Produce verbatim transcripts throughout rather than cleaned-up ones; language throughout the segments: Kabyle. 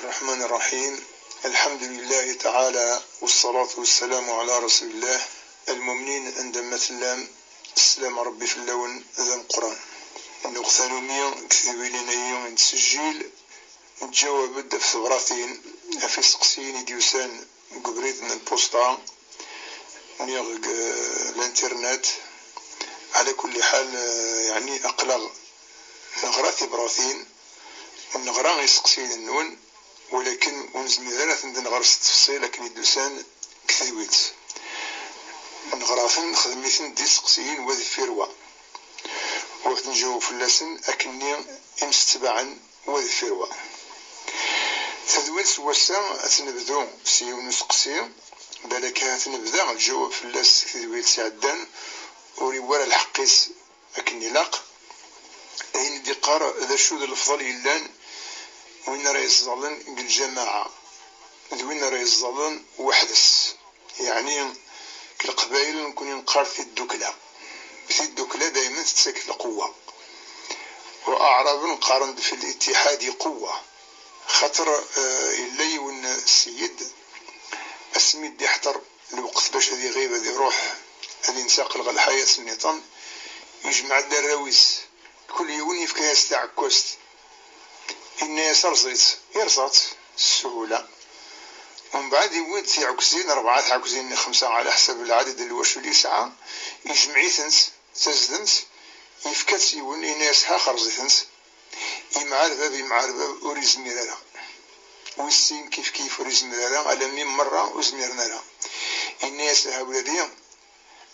الرحمن الرحيم. الحمد لله تعالى والصلاة والسلام على رسول الله. المؤمنين عندما تلام السلام ربي في اللون ذا مقران. نقطة نومية كثير لنا يوم تسجيل نتجاوب في ثبراتين في سقسين ديوسان قبريد من البوسطة نيغ الانترنت. على كل حال، يعني أقلغ نغرا ثبراتين ونغرا يسقسين نون، ولكن ونزمير ثندن غرس التفصيل لكن يدوسان كثيويت نغرا ثن خدميتن دي سقسيين وذفيروا وقت نجاوب فلاسن أكني إمستبعا وذفيروا. تدويل سواسا أتنبدو سيون سقسي، بالك هاتنبدا الجواب فلاس تدويل سعدان وريوال الحقيس أكن يلاق. أين ديقار ذا شو ذا الفضل يلان وين راه يزالن الجماعة، ذ وين راه يزالن وحدس. يعني كالقبايل نكون نقار في الدكلة، في الدكلة دايما تتساكت القوة. وأعراب نقارن في الاتحاد قوة. خاطر، آه، إلا يون السيد أسمي دي حضر الوقت باش هذه يغيب، هذه يروح، هذه ينتقل غا الحياة النظام، يجمع الدراويس، كل يوم يفكاس تعكست، إن يسرزيت يرزات السهولة. ومن بعد يود تعكزين أربعة تعكزين خمسة على حسب العدد اللي واش اللي يسعى، يجمعيتنس تزدمت، يفكات يون إن يسحى خرزيتنس. يمعربب يمعربب ور يزمير ara. Wis sin kif kif ur yezmir ara, alammi merra ur zmiren ara. Yenna-yas: "A wladi,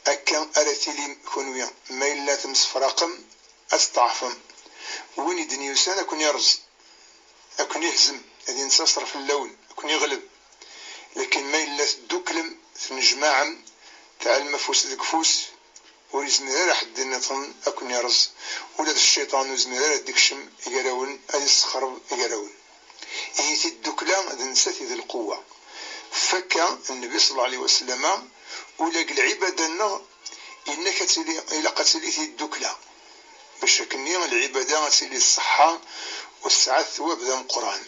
akka ara tilim kunwi, ma yella temsefraqem, ad tḍeɛfem. Win i d-yusan ad ken-irẓ, ad ken-ihzem, ad intaṣer fell-awen, ad ken-iɣleb. Lakin ma yella tedduklem, tnejmaɛem, tɛellem afus deg ufus, ur yezmir ara ḥedd nniḍen ad ken-irẓ, ula d cciṭan ur yezmir ara ad d-ikcem gar-awen, ad yessexreb gar-awen." Ihi tiddukla d nettat i d lqewwa. Fakka Nnbi ṣella Llahu ɛalayhi wa sallama, ula deg lɛibada-nneɣ, yenna-k ad tili, ilaq ad tili tiddukla. Bac akkenni lɛibada ad tili tṣeḥḥa u tesɛa ttwab d ameqqran.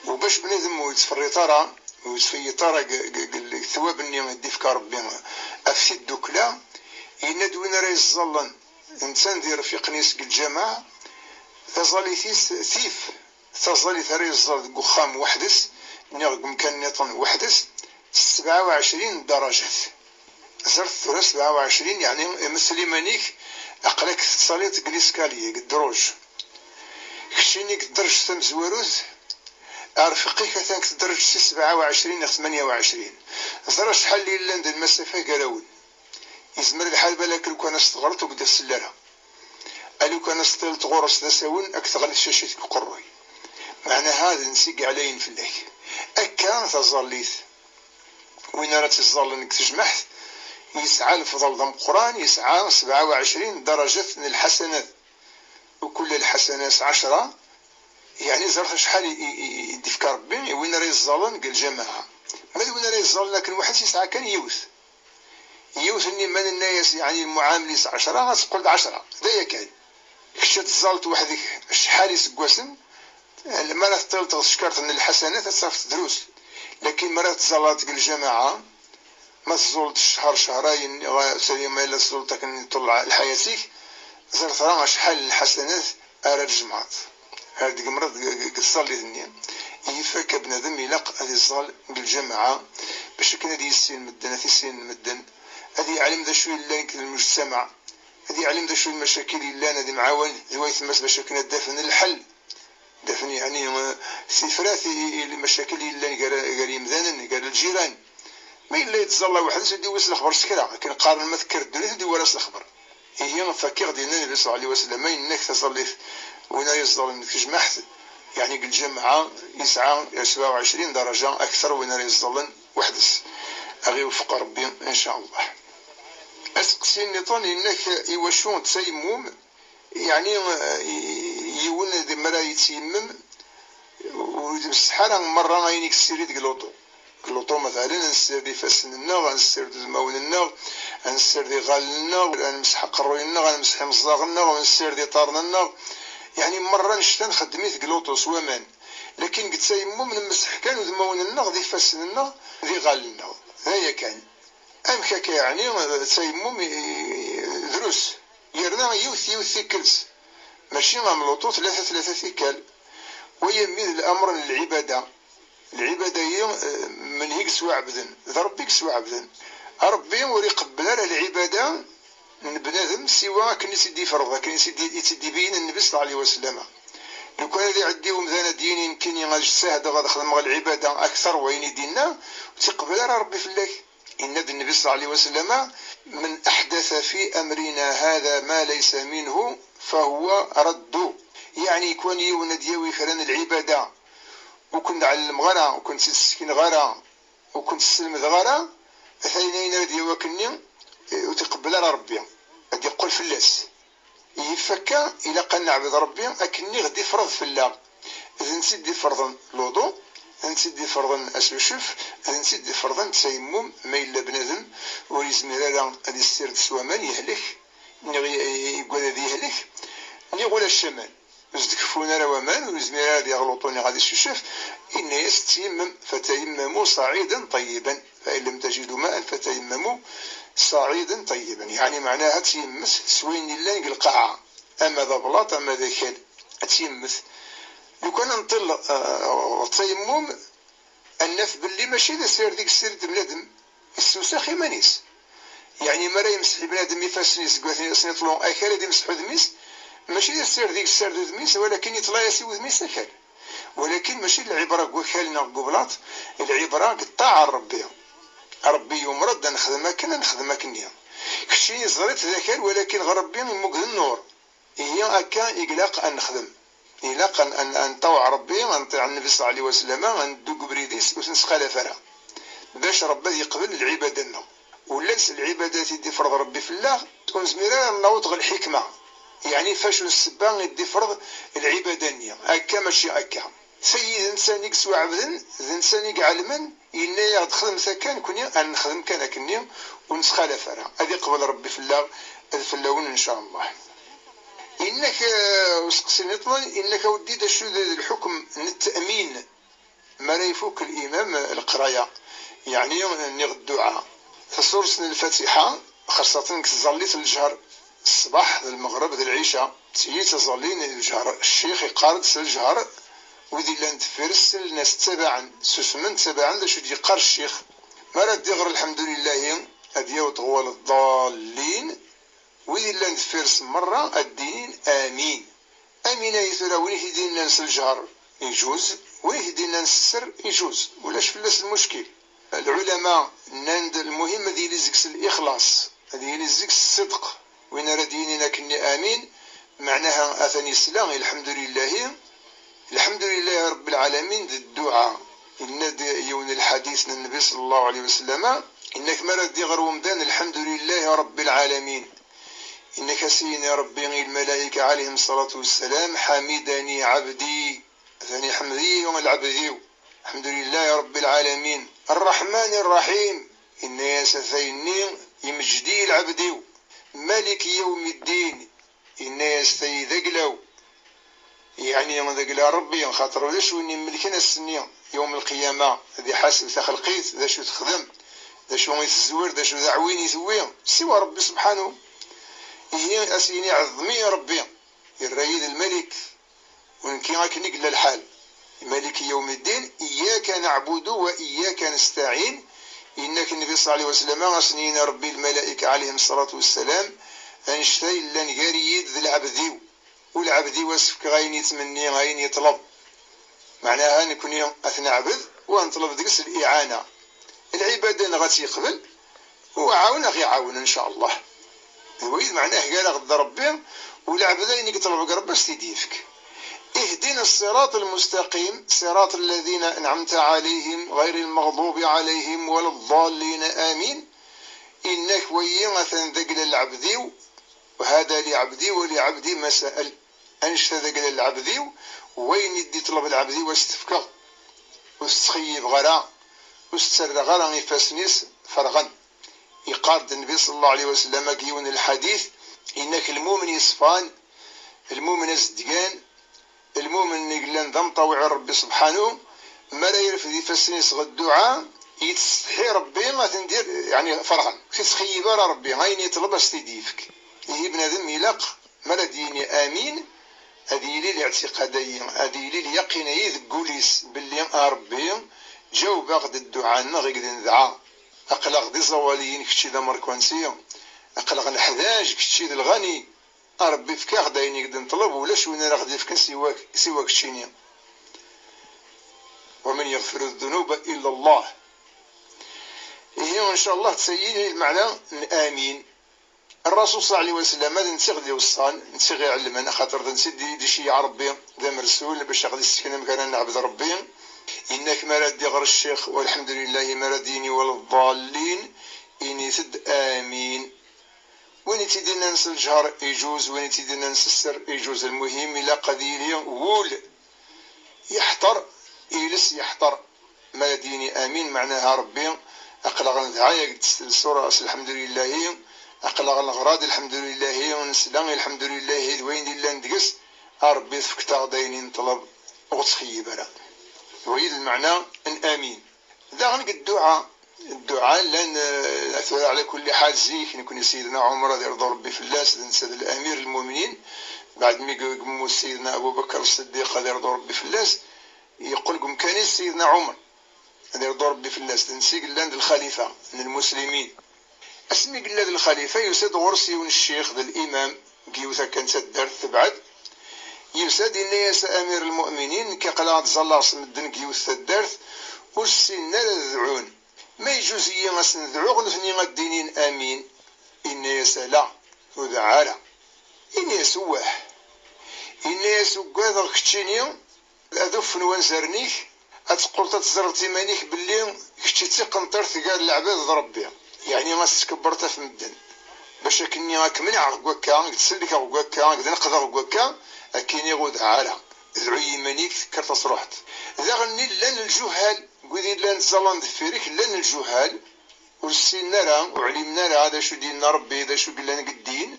U bac bnadem ur yettferriṭ ara, ur yettfeyyiṭ ara deg, deg, deg, deg ttwab-nni i d-ifka Rebbi ɣef tiddukla, yenna-d: "Win ara yeẓẓallen, netta d irfiqen-is deg lǧameɛ, taẓallit-is tif taẓallit ara yeẓẓal deg uxxam weḥd-s, niɣ deg umkan nniḍen weḥd-s, s sebɛa u ɛecrin daraǧat." Ẓret tura sebɛa u ɛecrin, yeɛni imessel iman-ik, aql-ak tettẓalliḍ deg liskalye, deg ddruj. Keččini deg ddreǧ tamezwarut, arfiq-ik atan deg ddreǧ si sebɛa u ɛecrin neɣ tmanya u ɛecrin. Ẓer acḥal i yellan d lmasafa gar-awen. Yezmer lḥal balak lukan ad s-teɣreḍ ur k-d-tsell ara. A lukan ad s-tiliḍ ɣur-s d asawen, ad k-teɣli tcacit deg uqerruy. Meɛnaha d nsi i yeɛlayen fell-ak. Akka taẓallit, win ara tt-iẓẓallen deg tejmaɛt, yesɛa lefḍel d ameqqran, yesɛa sebɛa u ɛecrin daraǧat n lḥasanat. Ukul lḥasanat ɛecra, yeɛni ẓret acḥal i, i, i, i d-ifka Rebbi i win ara yeẓẓallen deg lǧameɛ. Ma d win ara yeẓẓallen akken weḥd-s yesɛa kan yiwet. Yiwet-nni ma nenna-yas, yeɛni, lmuɛamel-is ɛecra, ad teqqel d ɛecra. D aya kan. Kečč ad teẓẓalleḍ weḥd-k acḥal iseggasen, mi ara teṭṭileḍ ɣer tcekkart n lḥasanat, ad tafeḍ drus. Lakin mi ara tettẓallaḍ deg lǧamaɛa, ma tẓulleḍ ccher, cehrayen, neɣ tali ma yella tẓulleḍ akken ṭṭul lḥayat-ik, ẓer tura acḥal n lḥasanat ara tjemɛeḍ, ara d-tgemreḍ deg, deg, deg tẓallit-nni. Yif akka bnadem ilaq ad iẓẓal deg lǧamaɛa, bac akken ad yissin medden, ad t-issinen medden, ad yeɛlem d acu yellan deg lmujtamaɛ, ad yeɛlem d acu n lmacakil yellan, ad imɛawan d waytma-s bac akken ad d-afen lḥel. D afen, yeɛni, eh, tifrat i, i, i lmacakil yellan gar, gar yimdanen, gar lǧiran. Ma yella yettẓalla weḥd-s, ur d-iwwi s lexber s kra. Akken qqaren, ma tekker ddunit, ur d-iwwi ara s lexber. Ihi, fakkiɣ-d yenna Nnbi ṣella Llahu ɛalayhi wa sallama, yenna-k taẓallit, win ara yeẓẓallen deg tejmaɛt, yeɛni deg lǧameɛa, yesɛa sebɛa u ɛecrin daraǧa akter win ara yeẓẓallen weḥd-s. Ad ɣ-iwefeq Rebbi, in ca Allah. Aseqsi nniḍen, yenna-k iwacu d tayemmum, yeɛni, eh, yiwen d mi ara yetteyemmem, ur yemseḥ ara merra ayen i yessirid deg luṭu. Deg luṭu, matalan, ad nessired ifassen-nneɣ, ad nessired udmawen-nneɣ, ad nessired iɣallen-nneɣ, ad nemseḥ aqerruy-nneɣ, ad nemseḥ imeẓẓaɣen-nneɣ, ad nessired iṭarren-nneɣ. Yeɛni, merra annect-a nxeddem-it deg luṭu s waman. Lakin deg ttayemmum nmesseḥ kan udmawen-nneɣ d ifassen-nneɣ d iɣallen-nneɣ. D aya kan. Amek akka yeɛni ttayemmum i- i- drus? Yerna yiwet yiwet tikkelt. Mačči am luṭu tlata tlata tikkal. Waya mmi d lamer n lɛibada. Lɛibada-yi, eh, menhi i yettwaɛebden? D Ṛebbi i yettwaɛebden. Ṛebbi ur iqebbel ara lɛibada n bnadem siwa akken i tt-id-ifreḍ, akken i tt-id-, i tt-id-ibeyyen Nnbi sallallahu alayhi wa sallam. Lukan ad iɛeddi umdan ad d-yini nekkini ad jtahdeɣ ad xedmeɣ lɛibada akter wayen i d-inna, ur tt-iqebbel ara Ṛebbi fell-ak. Yenna-d Nnbi sallallahu alayhi wa sallam: "من أحدث في أمرنا هذا ما ليس منه فهو رد." Yeɛni, kwan yiwen ad d-yawi kra n lɛibada ur ken-ɛellmeɣ ara, ur ken-tt-id-ssekneɣ ara, ur ken-tt-sselmdeɣ ara, atan ayen ara d-yawi akkenni, eh, ur t-iqebbel ara Ṛebbi, ad d-iqqel fell-as. Yif akka, ilaq ad neɛbed Ṛebbi akken i ɣ-d-ifreḍ fell-aɣ. D netta i d-ifeṛḍen luḍu, d netta i d-ifeṛḍen asucef, d netta i d-ifeṛḍen ttayemmum, ma yella bnadem ur yezmir ara ad yessired s waman, yehlek, niɣ y-, yugad ad yehlek, niɣ ulac aman. Ur s-d-keffun ara waman, ur yezmir ara ad yaɣ luṭu niɣ ad isucef, yenna-yas: "Tyammem, فتيمموا صعيدا طيبا، فإن لم تجدوا ماء فتيمموا صعيدا طيبا." Yeɛni meɛnaha ad tyemmet s wayen yellan deg lqaɛa, ama d ablaṭ, ama d akal, ad tyemmet. Lukan ad nṭil, eh, ɣer ttayemmum, ad naf belli mačči d asired i yessired bnadem, yessewsax iman-is. Yeɛni, mi ara yemseḥ bnadem ifassen-is deg waten asen-iṭlu akal ad imseḥ udem-is, mačči d asired i yessared udem-is, walakin iṭla-yas i wudem-is akal. Walakin mačči d lɛibra deg wakal neɣ deg ublaṭ, lɛibra deg ṭṭaɛa n Ṛebbi. Ṛebbi yumer-d ad nexdem akken, ad nexdem akkenni. Keččini teẓriḍ d akal, walakin ɣer Ṛebbi immug d nnur. Ihi akka i ilaq ad nexdem. Ilaq ad, ad, ad nṭaweɛ Ṛebbi, ad nṭiɛ Nnbi ṣella Llahu ɛalayhi wa sallam, ad neddu deg ubrid-is, ur t-nesxalaf ara. Bac Ṛebbi ad yeqbel lɛibada-nneɣ. Ula s lɛibadat i d-ifreḍ Ṛebbi fell-aɣ, ur nezmir ara ad naweḍ ɣer lḥikma. Yeɛni, f acu n ssebba i d-ifreḍ lɛibada-nni? Akka mačči akka. Tayi d netta i yettwaɛebden, d netta i iɛelmen, yenna-yaɣ-d: "Xedmet akka, nekni ad nexdem kan akkenni, ur nesxalaf ara." Ad iqbel Ṛebbi fell-aɣ, d fell-awen, ncallah. Inna-k, eh, useqsi niṭen, inna-k a weddi, d acu d, d lḥukm n ttamin mi ara ifuk limam leqraya, yeɛni nniɣ dduɛa? Tasurt n Lfatiḥa, xaṣṣaten deg tẓallit n lǧher, ṣṣbeḥ d lmeɣreb d lɛica, d tigi d taẓalli n lǧher. Ccix iqqar-d s lǧher, wid illan deffir-s sellen-as, ttabaɛen, susmen, ttabaɛen d acu d-yeqqar ccix. Mi ara d-iɣer lḥemdulillahi, ad yaweḍ ɣer wala ddallin, wid illan deffir-s merra ad d-inin amin. Amin ayi tura, win i t-id-yennan s lǧher ijuz, win i t-id-yennan s sser ijuz, ulac fell-as lmuckil. Lɛulama nnan-d lmuhim ad yili deg-s lixlaṣ, ad yili deg-s ṣṣidq. Win ara d-yinin akkenni amin, meɛnaha atan yesla i lḥemdulillahi, lḥemdulillahi Ṛebbi lɛalamin d dduɛa. Yenna-d yiwen n lḥadit n Nnbi ṣella Llahu ɛalayhi wa sallam, inna-k mi ara d-iɣer wemdan: "Lḥemdulillahi Ṛebbi lɛalamin." Inna-k a s-yini Ṛebbi i lmalayika ɛalayhim ṣṣalatu wassalam: "Ḥamidani ɛebdi." Atan iḥmed-iyi lɛebd-iw. "Lḥemdulillahi Ṛebbi lɛalamin." "Ṛṛeḥmani ṛṛaḥim." Inna-yas: "Ata yenni, yemǧed-iyi lɛebd-iw." "Maliki yawmi ddin." Inna-yas: "Tayi d aglaw." Yeɛni d agla Ṛebbi, xaṭer ulac win imelken ass-nni, yawm lqiyama, ad iḥaseb taxelqit, d acu texdem, d acu i tezwir, d acu d aɛwin i tewwi, siwa Ṛebbi subḥanu. Ihi, a s-yini: "Ɛeḍḍem-iyi Ṛebbi, yerra-yi d lmalik, u nekki akken i yella lḥal." Maliki yawmi ddin, iyyaka naɛbudu wa iyyaka nestɛin, inna-k Nnbi ṣella Llahu ɛalayhi wa sallam, a s-yini Ṛebbi i lmalayika ɛalayhim ṣṣalatu wassalam, annect-a yellan gar-iyi d lɛebd-iw. U lɛebd-iw a s-fkeɣ ayen yettmenni, ayen yeṭleb. Meɛnaha, nekni ad t-neɛbed u ad neṭleb deg-s liɛana. Lɛibada-nneɣ ad tt-yeqbel, u aɛawen a ɣ-iɛawen, ncallah. D wayed meɛnah gar-aɣ d Ṛebbi, u lɛebd ayen i yeṭleb deg Ṛebbi a s-t-id-yefk. اهدنا الصراط المستقيم، صراط الذين أنعمت عليهم، غير المغضوب عليهم ولا الضالين، آمين. Inna-k wayi atan d agla n lɛebd-iw, "Hada li ɛebdi wa li ɛebdi ma saɛal." Annect-a d agla n lɛebd-iw, wayen i d-iṭleb lɛebd-iw a s-t-fkeɣ. Ur s-ttxeyyibeɣ ara, ur s-ttarraɣ ara ifassen-is ferɣen. Yeqqar-d Nnbi ṣella Llahu ɛalayhi wa sallam deg yiwen n lḥadit, inna-k lmumen yeṣfan, lmumen azedgan, Lmumen i yellan d amṭawi ɣer Ṛebbi subḥanu, mi ara yerfed ifassen-is ɣer dduɛa, yettsetḥi Ṛebbi ad ten-d-yerr, yeɛni ferḥen. Ur t-ittxeyyib ara Ṛebbi, ayen yeṭleb ad s-t-id-yefk. Ihi bnadem ilaq, mi ara d-yini amin, ad yili liɛtiqad-ayi, ad yili lyaqin-ayi deg wul-is belli a Ṛebbi, ǧaweb-aɣ-d dduɛa-nneɣ i d-nedɛa. Aql-aɣ d iẓawaliyen, kečči d amerkanti, aql-aɣ neḥdaǧ, kečči d lɣani. A Ṛebbi, efk-aɣ-d ayen i k-d-neṭleb, ulac win ara ɣ-d-yefken siwa-k, siwa keččini. ومن يغفر الذنوب إلا الله. Ihi, ncallah, d tayi i d lmeɛna n amin. Ṛṛasul ṣalla Llahu ɛalayhi wa sallam, d netta i ɣ-d-iweṣṣan, d netta i ɣ-iɛellmen, axaṭer d netta i d-, i d-iceyyeɛ Ṛebbi, d amersul, bac a ɣ-d-issken amek ara neɛbed Ṛebbi. Yenna-k mi ara d-iɣer ccix, walḥemdu lillahi, mi ara d-yini wala ḍḍallin, init-d amin. Win i tt-id-innan s lǧehṛ iǧuz, win i tt-id-innan s sser iǧuz. Lmuhim, ilaq ad yili wul yeḥṭer, iles yeḥṭer. Mi ara d-yini amin, meɛnaha Ṛebbi, aql-aɣ nedɛa-yak-d s lṣura s lḥemdulillahi, aql-aɣ neɣra-d lḥemdulillahi, nesla i lḥemdulillahi d wayen d-illan deg-s, a Ṛebbi, tefkeḍ-aɣ-d ayen i neṭleb, ur ɣ-ttxeyyib ara. D wayi d lmeɛna n amin. Daɣen deg dduɛa, dduɛa llan, eh, tura ɛla kulli ḥal zik, nekni Sidna Ɛumer ad irḍu Ṛebbi fell-as, d netta d lamir lmumnin, baɛd mi yemmut Sidna Abu Bakr Ṣṣiddiq ad irḍu Ṛebbi fell-as, yeqqel deg umkan-is Sidna Ɛumer ad irḍu Ṛebbi fell-as, d netta i yellan d lxalifa n lmuslimin. Asmi yella d lxalifa, yusa-d ɣur-s yiwen ccix d limam deg yiwet akka n taddart tebɛed. Yusa-d, yenna-yas: "A Amir lmuminin, nekk aql-aɣ ad ẓalleɣ s medden deg yiwet taddart, ur ssinen ara ad dɛun. Ma yeǧǧuz-iyi ad sen-dɛuɣ, nutni ad d-inin amin?" Yenna-yas: "Ala, ur dɛa ara." Yenna-yas: "Wah." Yenna-yas: "Ugadeɣ keččini ad ufen wanzaren-ik, ad teqqleḍ ad teẓreḍ iman-ik belli kečči d tiqenṭert gar leɛbad d Ṛebbi, yeɛni ad tettkebbeṛ ɣef medden, bac akkenni ad k-menɛeɣ deg wakka, ad k-d-sellkeɣ deg wakka, ad k-d-neqdeɣ deg wakka, ad k-iniɣ ur dɛa ara, dɛu i yiman-ik, tekkreḍ ad truḥeḍ." Daɣen llan lǧuhal, deg wid yellan ttẓallan deffir-k, llan lǧuhal, ur ssinen ara, ur ɛlimen ara d acu d-yenna Ṛebbi, d acu yellan deg ddin.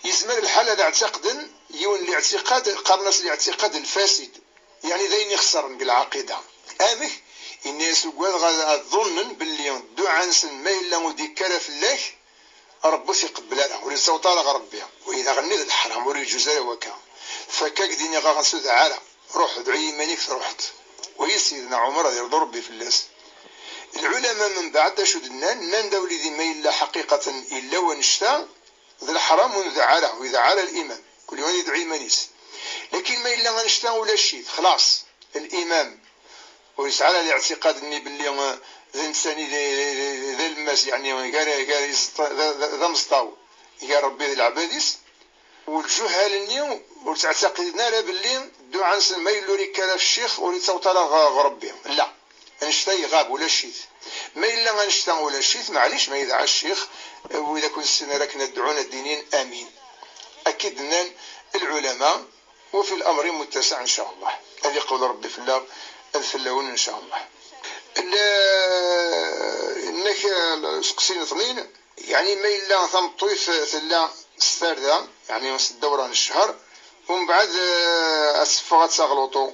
Yezmer lḥal ad ɛtiqden yiwen n liɛtiqad, qqaren-as liɛtiqad lfasid, yeɛni d ayen ixeṣren deg lɛaqida. Amek? Yenna-yas: "Ugadeɣ ad, ad ḍunnen belli dduɛa-nsen ma yella ur d-yekki ara fell-ak, Ṛebbi ur t-iqebbel ara, ur yettaweḍ ara ɣer Ṛebbi." Wagi daɣen d leḥram, ur yeǧǧuz ara wakka. Fakk-ak-d, iniɣ-ak ur dɛa ara, ruḥ dɛu i yiman-ik, truḥeḍ. Wagi Sidna Ɛumer ad irḍu Ṛebbi fell-as. Lɛulama mbeɛd d acu d-nnan? Nnan-d: "A wlidi, ma yella ḥaqiqatan yella wannect-a, d leḥram ur nedɛa ara, ur yedɛa ara limam, kul yiwen yedɛu i yiman-is. Lakin ma yella annect-a ulac-it, xlaṣ, limam ur yesɛi ara liɛtiqad-nni belli, eh, d netta-nni d, d, d, d alemmas, yeɛni gar, gar iẓeṭ-, d, d, d ameẓṭaw gar Ṛebbi d leɛbad-is, u lǧuhal-nni ur ttɛtiqiden ara belli dduɛa-nsen ma yella ur yekki ara f ccix, ur yettaweḍ ara ɣer, ɣer Ṛebbi." La, annect-a iɣab, ulac-it. Ma yella annect-a ulac-it, maɛlic ma yedɛa ccix, eh, wid akk ur ssinen ara akken ad dɛun ad d-inin amin. Akka i d-nnan lɛulama, وفي الأمر متسع إن شاء الله. Ad iqbel Ṛebbi fell-aɣ, ad fell-awen إن شاء الله. La, nnak, eh, seqsi n tnin, yeɛni ma yella tameṭṭut tella s tarda, yeɛni s ddawra n ccher, u mbeɛd, eh, ad teffeɣ ad taɣ luṭu,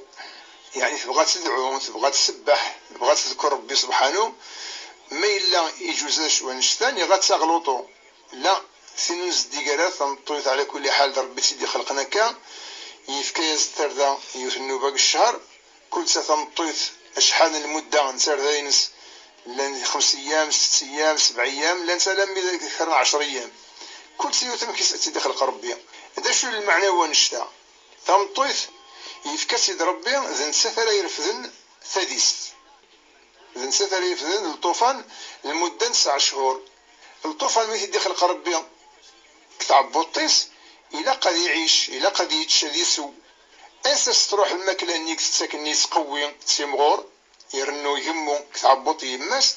yeɛni tebɣa ad tedɛu, tebɣa ad tsebbeḥ, tebɣa ad tedker Ṛebbi subḥanu, ma yella iǧuz-as wannect-a, niɣ ad taɣ luṭu. La, tin ur zeddig ara, tameṭṭut ɛla kulli ḥal d Ṛebbi i tt-id-ixelqen akka, yefka-yas-d tarda yiwet n nnuba deg ccher, kul ta tameṭṭut acḥal n lmudda n tarda-ines, llan xems ayyam, sett ayyam, sebɛ ayyam, llant alammi d kra n ɛecṛ ayyam. Kul ta yiwet amek i tt-id-ixleq Ṛebbi. D acu i d lmeɛna n wannect-a? Tameṭṭut yefka-tt-id Ṛebbi, d nettat ara irefden tadist. D nettat ara irefden lṭufan lmudda n tesɛa cchur. Lṭufan mi t-id-ixleq Ṛebbi deg tɛebbuḍt-is, ilaq ad iɛic, ilaq ad yečč, ad isew. Ansa s-truḥ lmakla-nni i itett akken yettqewwi, yettimɣur, irennu, igemmu deg tɛebbuḍt n yemma-s,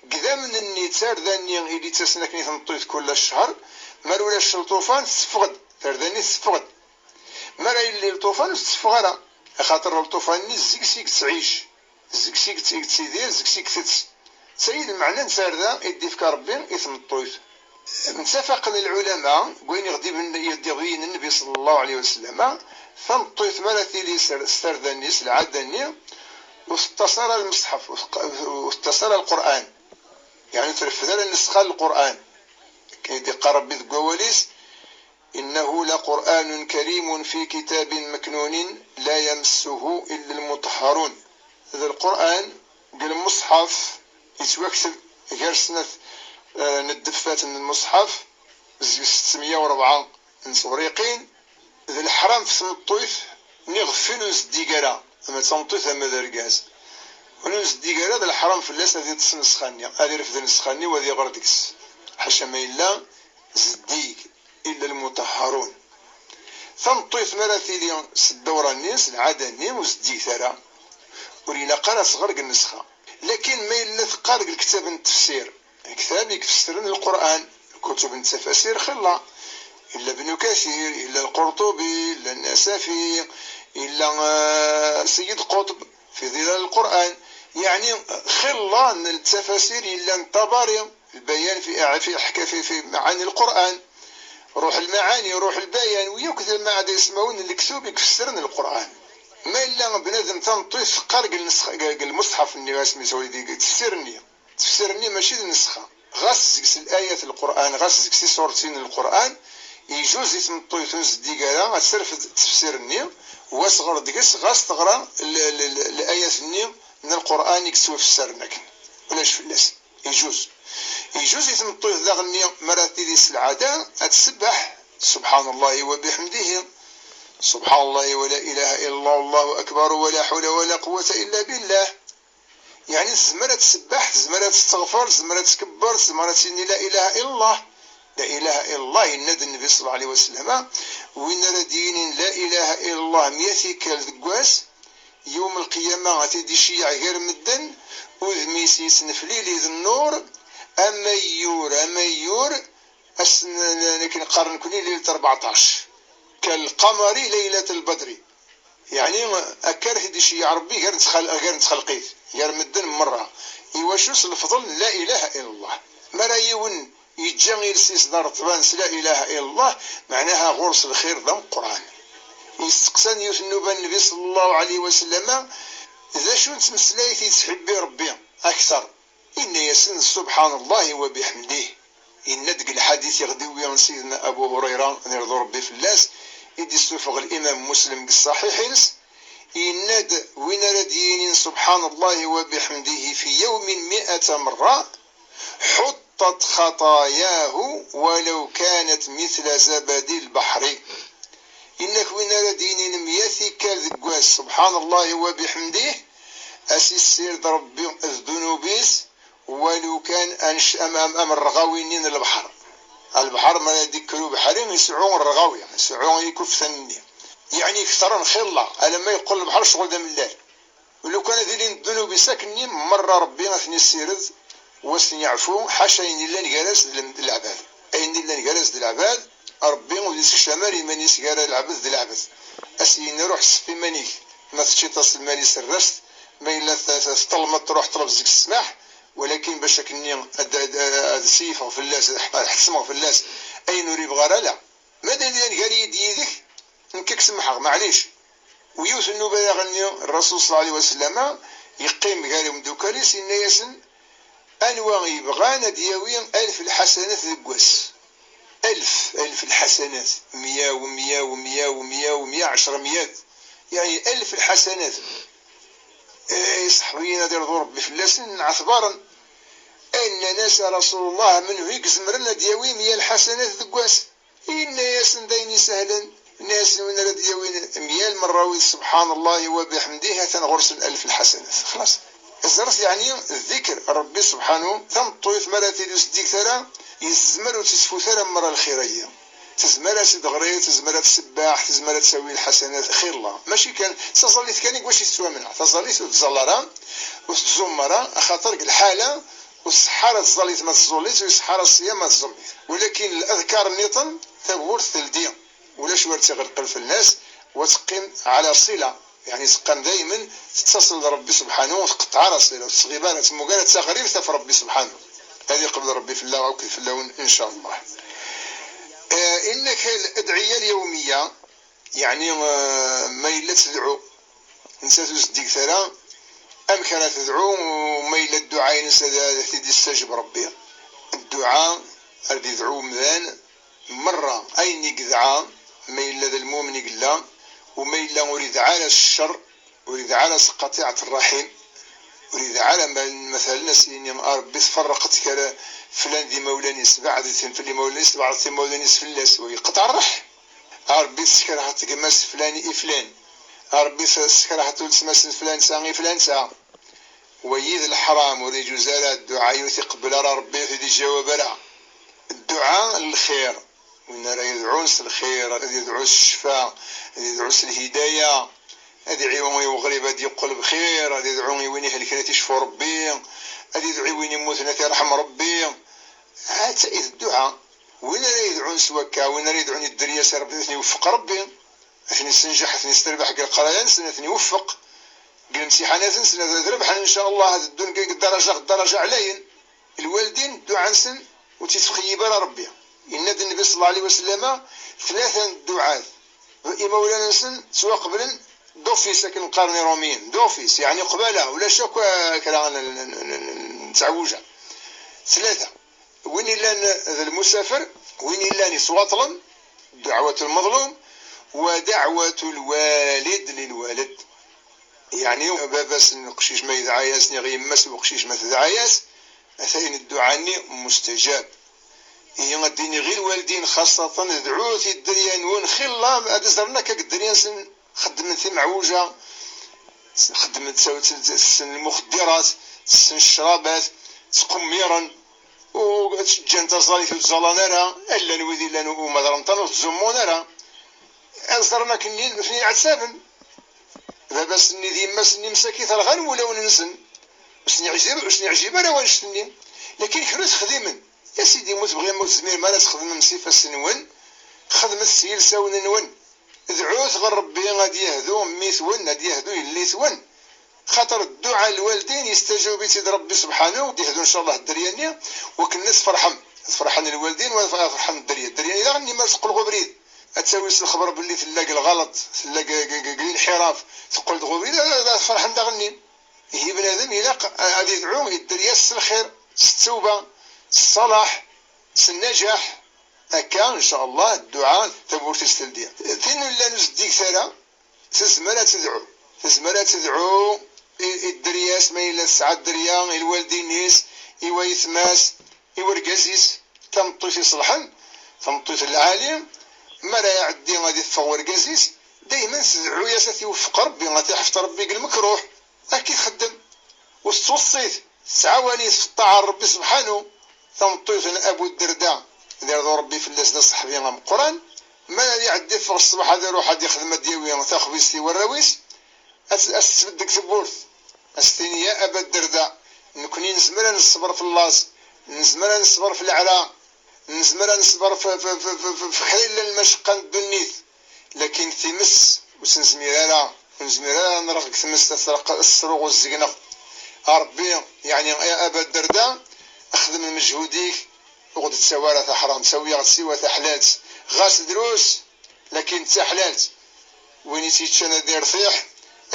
deg idammen-nni d tarda-nni i d-ittasen akken i tmeṭṭut kul ccher, ma ulac lṭufan, tesseffeɣ-d, tarda-nni tesseffeɣ-d. Mi ara yelli lṭufan, ur tetteffeɣ ara, axaṭer lṭufan-nni zik-s i yettɛic. Zik-s i yett-, yettidir, zik-s i itett. D tayi d lmeɛna n tarda i d-ifka Ṛebbi i tmeṭṭut. Mtafaqen lɛulama deg wayen i ɣ-d-iben-, i ɣ-d-ibeyynen Nnbi ṣalla Llahu ɛalayhi wa sallam, Tameṭṭut mi ara tili s tarda-nni, s lɛada-nni, ur teṭṭas ara lmeṣḥef, ur teṭṭas ara Lqur'an. Yeɛni ur treffed ara nnusxa n Lqur'an. Akken i d-iqqar Ṛebbi deg wawal-is: إنه لقرآن كريم في كتاب مكنون لا يمسه إلا المطهرون. D Lqur'an deg lmuṣḥaf yettwakteb gar snat, eh, n ddeffat n lmuṣḥaf, zeg settemya u rebɛa n tewriqin. D leḥram f tmeṭṭut-nni ɣef win ur zeddig ara, ama d tameṭṭut ama d argaz. Win ur zeddig ara, d leḥram fell-as ad iṭṭes nnusxa-nni, ad irfed nnusxa-nni u ad iɣer deg-s. Ḥaca ma yella zeddig, إلا المطهرون. Tameṭṭut mi ara tili s ddawra-nni, s lɛada-nni, ur zeddiget ara, ur ilaq ara ad tɣer deg nnusxa. Lakin ma yella teqqar deg lektab n tefsir, lektab i ifessren Lqur'an, kutub n tafasir xilla, illa Ibn Kathir, illa Lqurṭubi, illa Nnasafi, illa, eh, Sayyid Qutb, fi Dilal Lqur'an, yeɛni xilla n tafasir yellan Ṭabari, Lbayan fi, fi, fi, fi Maɛani Lqur'an, Ruḥ Lmaɛani, Ruḥ Lbayan, wi akk d lmaɛda ismawen n lektub i ifessren Lqur'an. Ma yella bnadem tameṭṭut teqqar deg lnesx-, deg lmuṣḥaf-nni, asmi s-, deg tefsir-nni. Tefsir-nni mačči d nnusxa. Ɣas zeg-s layat n Lqur'an, ɣas zeg-s tisurtin n Lqur'an, ijuz i tmeṭṭut ur zeddig ara ad terfed tefsir-nni, u ad tɣer deg-s ɣas teɣra l-, l-, l-, layat-nni n Lqur'an i yettwafessren akken. Ulac fell-as. Ijuz. Ijuz i tmeṭṭut daɣenni mi ara tili s lɛada ad tsebbeḥ: سبحان الله وبحمده، سبحان الله ولا إله إلا الله، والله أكبر، ولا حول ولا قوة إلا بالله. Yeɛni tezmer ad tsebbeḥ, tezmer ad testeɣfer, tezmer ad tkebber, tezmer ad tini لا إله إلا الله. لا إله إلا الله, yenna-d Nnbi صلى الله عليه وسلم, win ara d-yinin لا إله إلا الله mya tikkal deg wass, yawm lqiyama ad t-id-iceyyeɛ gar medden, udem-is yettneflili d nnur, am ayyur, am ayyur, ass n, n, akken qqaren nekni, leylet rbeɛṭac, kalqamari leylet lbedri. Yeɛni, akka ara t-id-iceyyeɛ Rebbi gar n txal-, gar n txelqit, gar medden merra. Iwacu? S lefḍel n la ilaha illa llah. Mi ara yiwen yeǧǧa iles-is d areṭban s la ilaha illa llah, meɛnaha ɣur-s lxir d ameqqran. Yesteqsa-n yiwet n nnuba Nnbi صلى الله عليه وسلم: d acu n tmeslayt i yettḥibbi Rebbi akter? Yenna-yasen: سبحان الله وبحمده. Yenna-d deg lḥadit i ɣ-d-iwwi Sidna Abu Hurayra, ad irḍu Rebbi fell-as, i d-issufeɣ Limam Muslim deg ṣṣaḥiḥ-ines, yenna-d: win ara d-yinin سبحان الله وبحمده في يوم مئة مرة حطت خطاياه ولو كانت مثل زبد البحر. Yenna-k win ara d-yinin mya tikkal deg wass سبحان الله وبحمده, ad s-issired Rebbi ddunub-is, walu kan anc-, am, am, am rrɣawi-nni n lebḥer. Lebḥer, mi ara d-ikker ubeḥri, isɛu rrɣawi, isɛu ikuftan-nni. Yeɛni, ketren xilla, alamma yeqqel lebḥer ccɣel d amellal. Lukan ad ilin ddunub-is akkenni, merra Rebbi ad ten-issired, u ad sen-yeɛfu, ḥaca ayen illan gar-as d lem-, d leɛbad. Ayen illan gar-as d leɛbad, Rebbi ur yessekcam ara iman-is gar lɛebd d lɛebd. Ad s-yini: ruḥ sef iman-ik, ma teččiḍ-as lmal-is rrest, ma yella t-, t-, teṭṭelmeḍ, ruḥ ṭleb seg-s ssmaḥ, walakin bac akkenni ad, ad, ad siyfeɣ fell-as, ad ḥettmeɣ fell-as ayen ur yebɣi ara, la. Ma d ayen yellan gar-iyi d yid-k, nekk ad k-semḥeɣ, maɛlic. U yiwet n nnuba daɣenni, Rrasul صلى الله عليه وسلم yeqqim gar imeddukal-is, yenna-yasen: anwa yebɣan ad d-yawi alef lḥasanat deg wass? Alef, alef lḥasanat, mya u mya u mya u mya u mya, ɛecra myat, yeɛni alef lḥasanat. Eh, iṣeḥbiyen ad irḍu Rebbi fell-asen, ɛetbaren. Nnan-as: a Rasul Allah, menhu i izemren ad d-yawi mya lḥasanat deg wass? Yenna-yasen d ayen isehlen, yenna-yasen: win ara d-yawin mya lmerrawit سبحان الله وبحمده, atan ɣur-sen alef lḥasanat. Xlaṣ. Ẓret, yeɛni, ddikr n Rebbi subḥanu, tameṭṭut mi ara tili ur zeddiget ara, yezmer ur tt-isfut ara merra lxir-agi. Tezmer ad tt-id-ɣer, tezmer ad tsebbeḥ, tezmer ad tawi lḥasanat, xilla. Mačči kan d taẓallit kan i wacu i tettwamneɛ. Taẓallit ur tẓall ara, ur tettẓum ara, axaṭer deg lḥala ur tṣeḥḥa ara tẓallit ma tẓullit, ur iṣeḥḥa ara ṣṣyam ma tẓullit. Walakin ladkar nniḍen, tawwurt teldi, ulac wer tt-iɣelqen fell-as, wa teqqim ɛla ṣila, yeɛni teqqim daymen tettasel d Rebbi subḥanu, ur tqeṭṭeɛ ara ṣila, ur tettɣib ara, temmuger ara d taɣribt ɣef Rebbi subḥanu. Ad iqbel Rebbi fell-aɣ akked fell-awen, in ca Allah. Eh, inna-k ladɛiya lyawmiya, Yeɛni, eh, ma yella tedɛu, nettat ur zeddiget ara, amek ara tedɛu, ma yella dduɛa-ines ad, ad t-id-istajeb Ṛebbi? Dduɛa, ad idɛu umdan, merra ayen i yedɛa, ma yella d lmumen i yella, u ma yella ur idɛa ara s ccer, ur idɛa ara s qatiɛet rraḥim, ur idɛa ara ma-, matalen, as-yini: "A Ṛebbi, tferreqt kra flan d imawlan-is, beɛdet fell imawlan-is, beɛdet imawlan-is fell-as", wa yeqṭeɛ rraḥ. "A Ṛebbi, teskerheḍ gma-s flan i flan, a Ṛebbi, teskerheḍ weltma-s n flan sa i flan sa." Wayi d leḥram, ur iǧuz ara, dduɛa ur t-iqebbel ara Ṛebbi, ur t-id-iǧawab ara. Dduɛa n lxir, win ara yedɛun s lxir, ad yedɛu s ccfa, ad yedɛu s lhidaya, ad iɛiwen i uɣrib ad yeqqel bxir, ad yedɛu i win ihelken ad t-icfu Ṛebbi, ad yedɛu i win immuten ad t-irḥem Ṛebbi. Hatta i d dduɛa. Win ara yedɛun s wakka, win ara yedɛun i dderya-s, Ṛebbi ad ten-iweffeq Ṛebbi, ad ten-issenjaḥ, ad ten-isterbeḥ deg leqraya-nsen, ad ten-iweffeq deg lemtiḥanat-nsen, ad, ad rebḥen, in ca Allah, ad ddun deg ddaraja, ddaraja ɛlayen. Lwaldin, dduɛa-nsen ur tt-ittxeyyib ara Ṛebbi. Yenna-d Nnbi ṣella Llahu ɛalayhi wa sallama, tlata n dduɛat, imawlan-nsen ttwaqeblen d'office, akken qqaren Iṛumiyen, d'office, yeɛni qbala, ulac akk kra n, n, n, n, n teɛwuja. Tlata. Win illan d lmusafer, win illan yettwaṭṭlen, ddeɛwat lmeḍlum, wa deɛwat lwalid lilwalad. Yeɛni, baba-s n uqcic ma yedɛa-yas, neɣ yemma-s n uqcic ma tedɛa-yas, atayen dduɛa-nni mustajab. Ihi, ad d-iniɣ i lwaldin xaṣṣaten, dɛut i dderya-nwen, xilla ad ẓren akka deg dderya-nsen, xeddmen timeɛwuja, xeddmen, tessen lmuxeddirat, tessen ccrabat, ttqemmiren, u ǧǧan taẓallit ur ttẓallan ara, llan wid illan u ma d renṭan ur ttẓummun ara. Ad ẓren akkenni nutni ɛettaben. Baba-s-nni d yemma-s-nni msakit rɣan wulawen-nsen. Ur sen-yeɛjib, ur sen-yeɛjib ara wannect-nni. Lakin kra ur t-xdimen. Ya Sidi, ma ur tebɣim, ma ur tezmirem ara ad txedmem s ifassen-nwen, xedmet s yilsawen-nwen. Dɛut ɣer Ṛebbi ad yehdu mmi-twen, ad yehdu yelli-twen. Xaṭer dduɛa n lwaldin yestajaweb-itt-id Ṛebbi subḥanu, ad d-ihdu ncallah dderya-nni, wakken ad tferḥem. Ad ferḥen lwaldin, wa ad ferḥen dderya. Dderya-nni daɣen, ma teqqel ɣer ubrid, ad tawi s lexber belli tella deg lɣelṭ, tella deg, deg, deg, deg linḥiraf, teqqel-d ɣer ubrid, ad, ad ferḥen daɣenni. Ihi bnadem ilaq ad idɛu i dderya s lxir, s ttewba, s ṣṣalaḥ, s nnajaḥ. Akka, ncallah, dduɛa tawwurt-is teldi. Tin ur llan ur zeddiget ara, tezmer ad tedɛu. Tezmer ad tedɛu i, i dderya-s, ma yella tesɛa dderya, i lwaldin-is, i wayetma-s, i wergaz-is. Tameṭṭut iṣelḥen, tameṭṭut n lɛali, mi ara iɛeddi ad iffeɣ wergaz-is, daymen tedɛu-yas ad t-iweffeq Ṛebbi, ad t-iḥfeḍ Ṛebbi deg lmekruh. Akka i txeddem. U tettweṣṣit, tettɛawan-it f ṭṭaɛa n Ṛebbi subḥanu. Tameṭṭut n Abu Dderda, ad irḍu Ṛebbi fell-as, d aṣeḥbi ameqqran, mi ara iɛeddi ffeɣ ṣṣbeḥ ad iṛuḥ ad ixdem, ad d-yawi taxbizt i warraw-is, ad, ad s-tesbedd deg tewwurt, ad s-tini: "Ya Aba Dderda, nekni nezmer ad neṣber f llaẓ, nezmer ad neṣber f leɛra, nezmer ad neṣber f, f, f, f, f, f kra yellan lmacaqqa n ddunit, lakin times ur s-nezmir ara, ur nezmir ara ad nreɣ deg tmes, ad treq, ad tesruɣ uzzegneɣ. A Ṛebbi, yeɛni, ya Aba Dderda, xdem lmeǧhud-ik, ur ɣ-d-ttawi ara taḥramt, awi-yaɣ-d siwa taḥlalt, ɣas drus, lakin d taḥlalt." Win i tt-yeččan ad irtiḥ,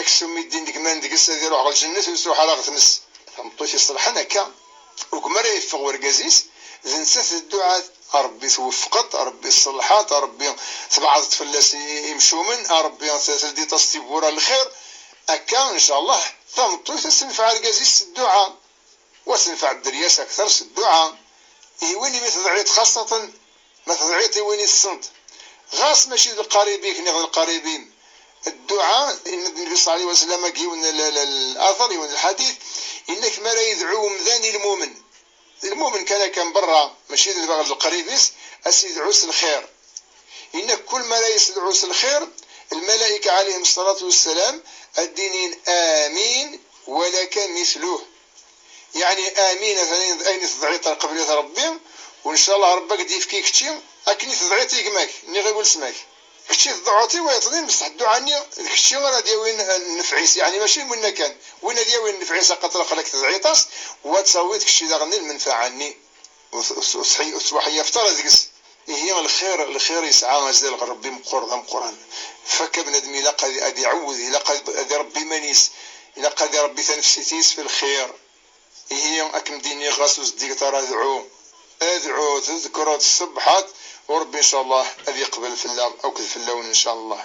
aksum mi ddin deg man deg-s ad iruḥ ɣer lǧennet, ur s-truḥ ara ɣer tmes. Tameṭṭut iṣelḥen akka, ugma ara yeffeɣ wergaz-is, d nettat d dduɛat. A Ṛebbi tweffqeḍ, a Ṛebbi tṣelḥeḍ, a Ṛebbi tbeɛdeḍ fell-as i-, imcumen, a Ṛebbi t-, teldiḍ-as tiwwura n lxir. Akka, ncallah, tameṭṭut ad tenfeɛ argaz-is s dduɛa. Wa tenfeɛ dderya-s akter s dduɛa. Ihi win imi tedɛiḍ xaṣṣaten, ma tedɛiḍ i win i tessneḍ, ɣas mačči d lqarib-ik neɣ d lqarib-im, dduɛa, yenna-d Nnbi ṣella Llahu ɛalayhi wa sallam, deg yiwen l-, l-, l-, later, yiwen lḥadit, yenna-k mi ara yedɛu umdan i lmumen, d lmumen kan akka n berra, mačči d lbaɣ d lqrib-is, ad s-yedɛu s lxir. Yenna-k kul mi ara yessedɛu s lxir, lmalayka ɛalayhim ṣṣalatu wassalam ad d-inin: "Amin, walaka mithluh." Yeɛni, amin, atan ayen i tedɛiḍ, qbel-it Ṛebbi, u ncallah Ṛebbi ad k-d-yefk i kečči akken i tedɛiḍ i gma-k, niɣ i weltma-k. Kečči tedɛuḍ i wayeḍ-im, bṣeḥ dduɛa-nni d kečči ara d-yawin, eh, nnfeɛ-is, yeɛni mačči n winna kan. Win ad yawin nnfeɛ-is, axaṭer aql-ak tedɛiḍ-as, u ad tawiḍ kečči daɣen lmenfaɛa-nni. Ur t-, ur t-, ur tettwaḥeyyafeḍ ara deg-s. Ihi lxir, lxir yesɛa azal ɣer Ṛebbi meqqer, d ameqqran. Fakk bnadem ilaq ad, ad iɛawed, ilaq ad, ad iṛebbi iman-is, ilaq ad iṛebbi tanefsit-is fi lxir. Ihi, ad kem-d-iniɣ, ɣas ur zeddiget ara, adɛu. Adɛu, tedkreḍ, tṣebbḥeḍ, u Ṛebbi, ncallah, ad yeqbel fell-aɣ akked fell-awen, ncallah.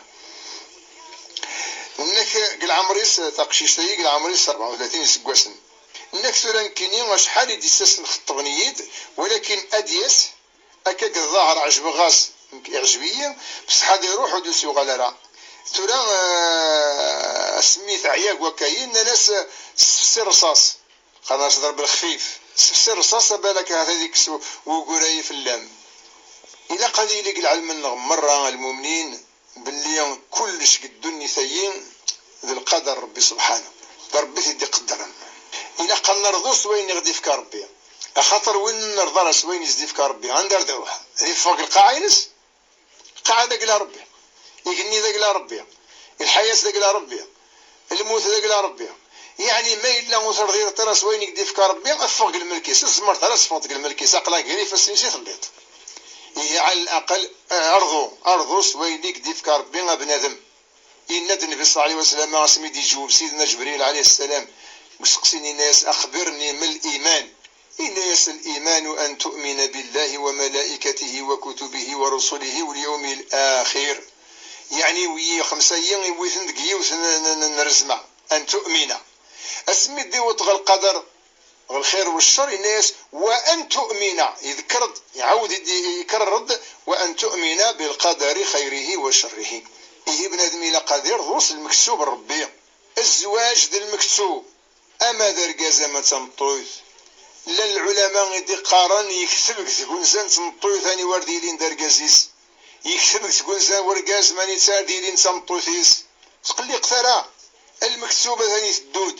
Nnek deg leɛmer-is, taqcict-agi deg leɛmer-is rebɛa u tlatin iseggasen. Nnek tura nekkini acḥal i d-issasen xeṭṭben-iyi-d, walakin ad d-yas, akka deg ḍaher ɛejbeɣ-as, nekk iɛjeb-iyi, bṣeḥ ad iruḥ ur d-yuɣal ara. Tura, eh, asmi teɛya deg wakkayi, nnan-as, eh, sefsi rrṣaṣ. Qqaren-as ḍerb lexfif. Sefsi rrṣaṣ, balak ahat ad ikkes u-, wugur-ayi fell-am. Ilaq ad yili deg lɛelm-nneɣ merra, a lmumnin, belli kullec deg ddunit-ayi d lqader n Ṛebbi subḥanahu. D Ṛebbi i t-id-iqeddren. Ilaq ad nerḍu s wayen i ɣ-d-ifka Ṛebbi. Axaṭer win ur nerḍa ara s wayen i s-d-ifka Ṛebbi, anda ara d-iṛuḥ? Ad iffeɣ deg lqaɛa-ines? Lqaɛa d agla Ṛebbi. Igenni d agla Ṛebbi. Lḥayat d agla Ṛebbi. Lmut d agla Ṛebbi. Yeɛni ma yella ur terḍiḍ ara s wayen i k-d-ifka Ṛebbi, ffeɣ deg lmelk-is. Ur tzemreḍ ara ad teffɣeḍ deg lmelk-is, aql-ak ger ifassen-is i telliḍ. Ihi ɛala laqal, eh, rḍu, rḍu s wayen i k-d-ifka Ṛebbi a bnadem. Yenna-d Nnbi ṣalla Llahu ɛalayhi wa sallam asmi d-iǧewweb Sidna Ǧebril ɛalayhi ssalam deg useqsi-nni, yenna-yas: أخبرني ما الإيمان؟ Yenna-yas: الإيمان أن تؤمن بالله وملائكته وكتبه ورسله واليوم الآخر. Yeɛni, wi xemsa-yi iwwi-ten deg yiwet n, n, n, n rezma. أن تؤمن. Asmi d-iweṭ ɣer lqader, ɣer lxir u ccer, yenna-yas: وأن تؤمن. Iḍekker-d, iɛawed-d, ikerrer-d: وأن تؤمن بالقدر خيره وشره. Ihi bnadem ilaq ad irḍu s lmektub n Ṛebbi. Zzwaǧ d lmektub, ama d argaz ama d tameṭṭut. Llan lɛulama i d-iqqaren yekteb deg tgunza n tmeṭṭut aniwa ara d-yilin d argaz-is, yekteb deg tgunza n urgaz manita ara d-yilin d tameṭṭut-is. Ur tqelliqet ara, lmektub atan iteddu-d.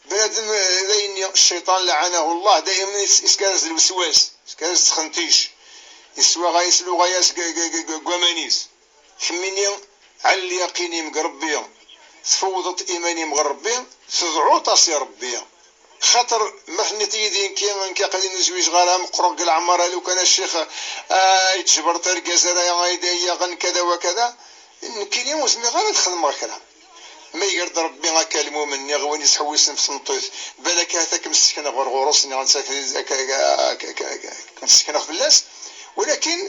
Bnadem, eh, d ayenni, cciṭan, lɛanahu Llah, daymen is-, iskar-as-d lweswas, iskar-as-d ttxentic, iswaɣay-as, luɣay-as g, g, g, g, g waman-is. Kemmini, ɛal lyaqin-im g Ṛebbi, tfewwḍeḍ iman-im ɣer Ṛebbi, tedɛuḍ-as i Ṛebbi. Xaṭer ma tenniḍ yid-i nekki, nekki aql-i nezwiǧ ɣer ameqqru deg leɛmer, a lukan a ccix, ah, i tjebreḍ argaz ara yaɣen kada wa kada, nekkini ur zmireɣ ara ad xedmeɣ kra. Ma iger-d Ṛebbi akka lmumen, niɣ win yettḥewwisen f tmeṭṭut, balak ahat ad kem-ssekneɣ ɣer ɣur-s, niɣ netta ad k-, ad k-, ad k-, ad k-, ad k-, ad kem-ssekneɣ fell-as. Walakin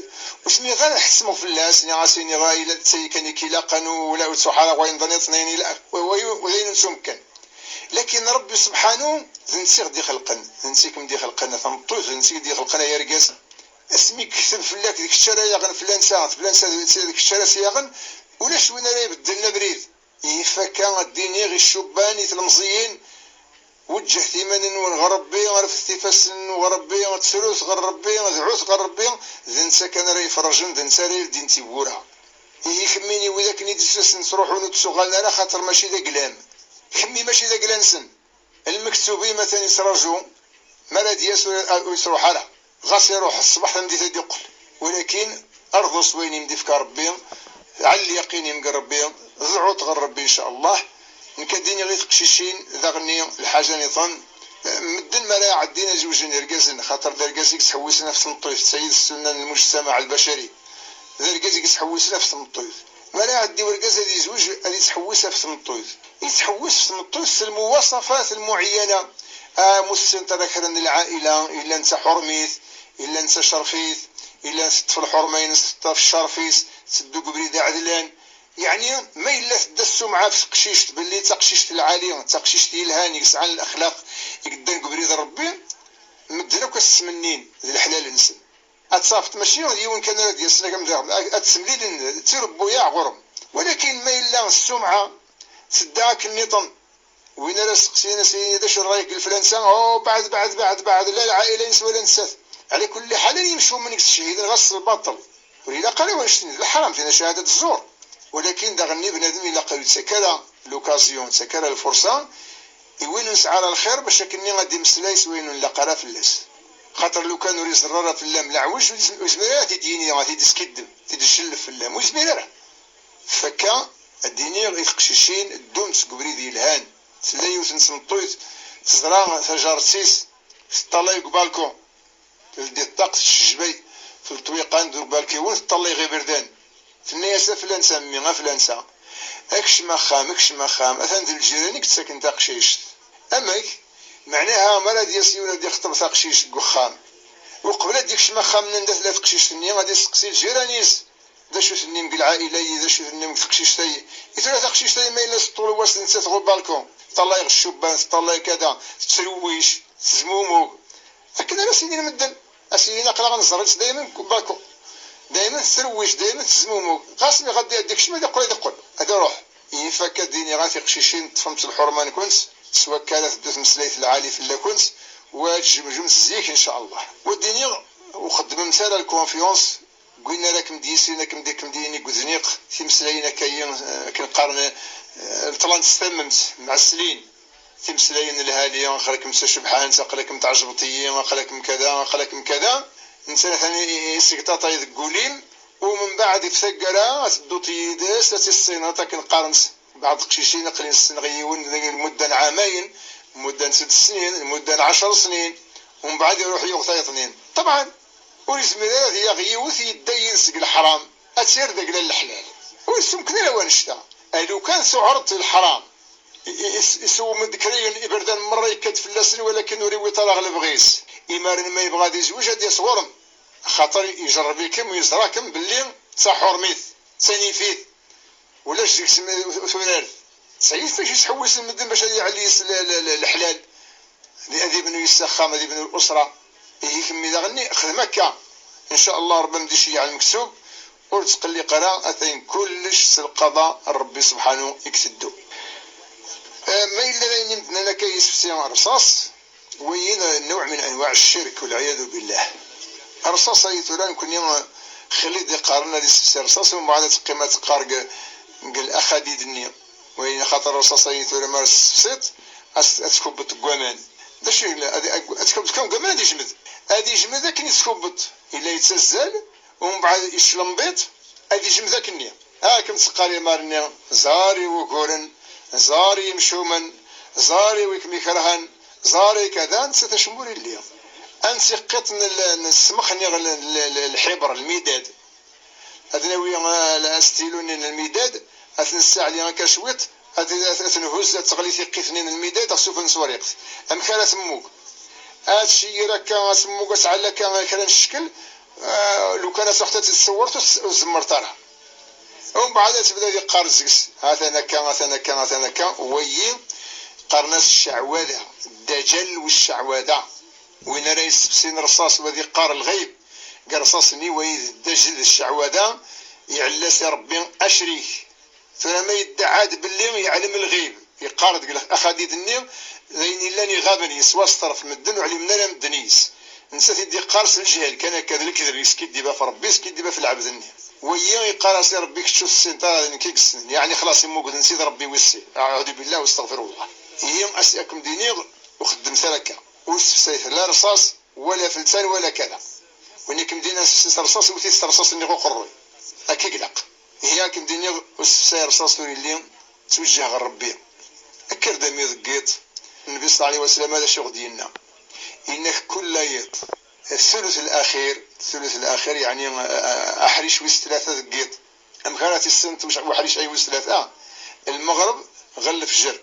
ur zmireɣ ara ad ḥettmeɣ fell-as, niɣ ad s-iniɣ, ah, yella d tayi kan i k-ilaqen, u ula ur ttruḥ ara wayen d-nniḍen, ayen ila-, wa, wa, wa, d ayen nettumekkan. Lakin Ṛebbi subḥanu, d netta i ɣ-d-ixelqen, d netta i kem-d-ixelqen a tameṭṭut, d netta i k-d-ixelqen ay argaz. Asmi yekteb fell-ak d kečč ara yaɣen fell-ansa, d fell-ansa d, d kečč ara s-yaɣen, ulac win ara ibeddlen abrid. Ihi fakka ad d-iniɣ i ccubban, i tlemẓiyin, weǧǧhet iman-nwen ɣer Ṛebbi, refdet ifassen-nwen ɣer Ṛebbi, ttrut ɣer Ṛebbi, dɛut ɣer Ṛebbi, d netta kan ara iferrjen, d netta ara yeldin tiwwura. Ihi kemmini wid akken i d-islasen ttruḥun ur d-ttuɣalen ara, xaṭer mačči d aglam. Kemmi mačči d agla-nsen. Lmektub-im atan yettraǧu, mi ara d-yas ur, ur yettruḥ ara. Ɣas iruḥ ṣṣbeḥ, tameddit ad d-iqqel. Walakin rḍu s wayen i m-d-ifka Ṛebbi, ɛall lyaqin-im g Ṛebbi, dɛut ɣer Ṛebbi, ncallah. Nekk ad d-iniɣ i teqcicin daɣenni lḥaǧa niḍen. Medden mi ara ɛeddin ad zewǧen irgazen, xaṭer d argaz i yettḥewwisen ɣef tmeṭṭut, d tayi d ssunna n lmujtamaɛ lbacari. D argaz i yettḥewwisen ɣef tmeṭṭut. Mi ara iɛeddi urgaz ad yezweǧ, ad yettḥewwis ɣef tmeṭṭut. Yettḥewwis ɣef tmeṭṭut s lmuwaṣafat lmuɛeyyana. Ah, ma ur tessineḍ ara kra n lɛaila, yella netta ḥurm-it, yella netta cerref-it, yella teṭṭef lḥurma-ines, teṭṭef ccerf-is, tetteddu deg ubrid iɛedlan. Yeɛni, ma yella tedda ssumɛa ɣef teqcict belli d taqcict lɛali, d taqcict yelhan, yesɛan lexlaq, i yeddan deg ubrid n Ṛebbi, medden akk ad s-ttmennin d leḥlal-nsen. Ad tafeḍ mačči d yiwen kan ara d-yasen, ad, ad ttemlilen d tirebbuyaɛ ɣur-m. Walakin ma yella ssumɛa tedda akken nniḍen, win ara seqsin, as-yini d acu ṛṛay-ik deg leflansa? Oh, beɛd, beɛd, beɛd, beɛd, la lɛaila-ines wala nettat. Ɛla kulli ḥal, ala imcumen i yestcehiden ɣas s lbaṭel. Ur ilaq ara wanect-nni, d leḥram, tina cahada d zzur. Walakin daɣen bnadem ilaq ur yettak ara l'occasion, ur yettak ara lfurṣa i win ur nesɛi ara lxir bac akkenni ad d-imeslay s wayen ur nlaq ara fell-as. Xaṭer lukan ur iẓerr ara fell-am leɛwej, ur yezmir ara ad t-id-yini, ad t-id-iskiddeb, ad t-id-icellef fell-am, ur yezmir ara. Fakka ad d-iniɣ i teqcicin, ddumt deg ubrid yelhan. Tella yiwet n tmeṭṭut teẓra tajaṛet-is teṭṭalay deg ubalku, teldi ṭṭaq, teccejbay, Lṭwiqan d urbalkiwen teṭṭalay ɣer iberdan. Tenna-yas: "A flansa, a mmi, a flansa, kcem axxam, kcem axxam, atan d lǧiran i yettaken taqcict." "Amek? Meɛnaha, mi ara d-yas yiwen ad d-ixṭeb taqcict deg uxxam, uqbel ad d-ikcem axxam-nni anda tella teqcict-nni, ad isteqsi lǧiran-is: 'D acu tennim deg lɛaila-yi? D acu tennim deg teqcict-ayi?'" I tura taqcict-ayi, ma yella s ṭṭul wass, nettat ɣer ubalkun, teṭṭalay ɣer ccubban, teṭṭalay kada, tettruwic, tezmumug. Akken ara s-inin medden, a s-inin: "Aql-aɣ neẓra-tt daymen deg ubalkun. Daymen tettruwic, daymen tezmumug. Ɣas mi ɣad ad d-ikcem, ad iqqel, ad iqqel, ad iruḥ." Yif akka ad d-iniɣ a tiqcicin, ṭṭfemt lḥurma-nkent, s wakka ara teddu tmeslayt lɛali fell-akent, u ad tjemjemt zik, ncallah. U ad d-iniɣ, ur xeddmemt ara lkonfyans deg win ara kem-d-yisrin, ad kem-d-, ad kem-d-yini deg uzniq, timeslayin akka-yi, eh, akken qqaren, eh, ṭṭlant s tamemt, mɛesslin. Timeslayin n lhali, aql-akem d tacebḥant, aql-akem tɛejbeḍ-iyi, aql-akem kada, aql-akem kada. Netta atan i-, i-, isegṭaṭay deg wul-im, u mbeɛd ɣef taggara ad tedduḍ yid-s, ad tissineḍ akken qqaren-t beɛḍ teqcicin, aql-i nessenɣ yiwen deg lmudda n ɛamayen, lmudda n sedd snin, lmudda n ɛecr snin, u mbeɛd iruḥ yuɣ tayeḍnin. Ṭebɛen, ur yezmir ara ad yaɣ yiwet yedda yid-s deg leḥram, ad tt-yerr d agla n leḥlal. Ur yettumken ara wanect-a. A lukan tuɛreḍ leḥram, i-, i-, is-, isewwem-d kra n iberdan merra, yekka-d fell-asen, walakin ur iwwiḍ ara ɣer lebɣi-s. Imaren ma yebɣa ad izweǧ, ad d-yas ɣur-m, axaṭer ijerreb-ikem u yeẓra-kem belli d taḥurmit, d tanifit, ulac deg-s m-, turart. Tesɛid fac yettḥewwisen medden bac ad iɛelli s-, le-, le-, le-, leḥlal. Ad ibnu yes axxam, ad ibnu usra. Ihi kemmi daɣenni xdem akka. Ncallah Rebbi am d-iceyyeɛ lmektub, ur ttqelliq ara, atan kullec s lqada n Rebbi subḥanu i iteddu. Eh, ma yella d ayen i m-d-nnan akka yisefsi rṣaṣ, wayi d newɛ min anwaɛ ccirk, walɛiyadu billah. Rṣaṣ ayi tura nekni, eh, xli d-iqqaren ad isefsi rṣaṣ, u mbeɛd ad teqqim ad teqqar deg, deg laxadid-nni. Wayen axaṭer rṣaṣ ayi tura ma ara tessefsiḍ, ad s-, ad tkubbeḍ deg waman. D acu yella? Ad, ad, ad tkubbeḍ kan deg waman, ad ijmed. Ad ijmed akken i tkubbeḍ. Yella yettazzal, u mbeɛd yeclembiṭ, ad ijmed akkenni. Akken teqqar imar-nni: "Ẓer i wuguren, ẓer i yimcumen, ẓer i wi kem-ikerhen, ẓer i kada", nettat acemma ur illi. Ansi qqit n l-, n ssmex-nni, l-, l-, l-, lḥibr, lmidad. Ad nawi, ah, astilu-nni n lmidad, ad t-nessaɛli akka cwiṭ, ad, ad, ad t-nhuzz, ad teɣli tiqqit-nni n lmidad ɣef sufella n tewriqt. Amek ara temmug? Ad tceyyir akka, ad temmug, ad tɛell akka kra n cckel, ah, lukan ad truḥ ad tt-tṣewwer, ur tt-, ur tzemmreḍ ara. Umbeɛd ad tebda ad iqqar deg-s: "Atan akka, atan akka, atan akka." Wayi qqaren-as cceɛwada, ddajal u cceɛwada. Win ara yessefsin rṣaṣ u ad iqqar lɣib deg rṣaṣ-nni, wayi d ddajal d cceɛwada, iɛella-s i Rebbi acrik. Tura ma yeddeɛɛa-d belli yeɛlem lɣib, yeqqar deg laxadid-nni d ayen yellan iɣaben, yeswa s ṭṭerf medden ur ɛlimen ara medden yes. Nettat i d-yeqqar s lejhel kan akka, d lekdeb, yeskiddib ɣef Rebbi, yeskiddib ɣef lɛebd-nni. Wayi yeqqar-as i Rebbi: "Kečč ur tessineḍ ara, d nekk i yessnen." Yeɛni xlaṣ, immuged-nnes i d Rebbi wis sin. Aɛudu billah, westɣfirullah. Ihi, as-, ad kem-d-iniɣ, ur xeddmet ara akka. Ur sefsayet la rṣaṣ, wala feltan, wala kada. Win i kem-d-inan sefsi s rṣaṣ, wwet-it s rṣaṣ-nni ɣer uqerruy. Akka i ilaq. Ihi, ad kem-d-iniɣ, ur sefsay rṣaṣ ur illi, ttwejjeh ɣer Rebbi. Kker-d a mmi deg yiḍ. Nnbi ṣalla Llahu ɛalayhi wa sallam, d acu i ɣ-d-yenna? Yenna-k kulla yiḍ, sulus l-axir, sulus l-axir, yeɛni, eh, aḥric wis tlata deg yiḍ. Amek ara tissineḍ uḥric ay wis tlata? Lmeɣreb ɣer lefjer.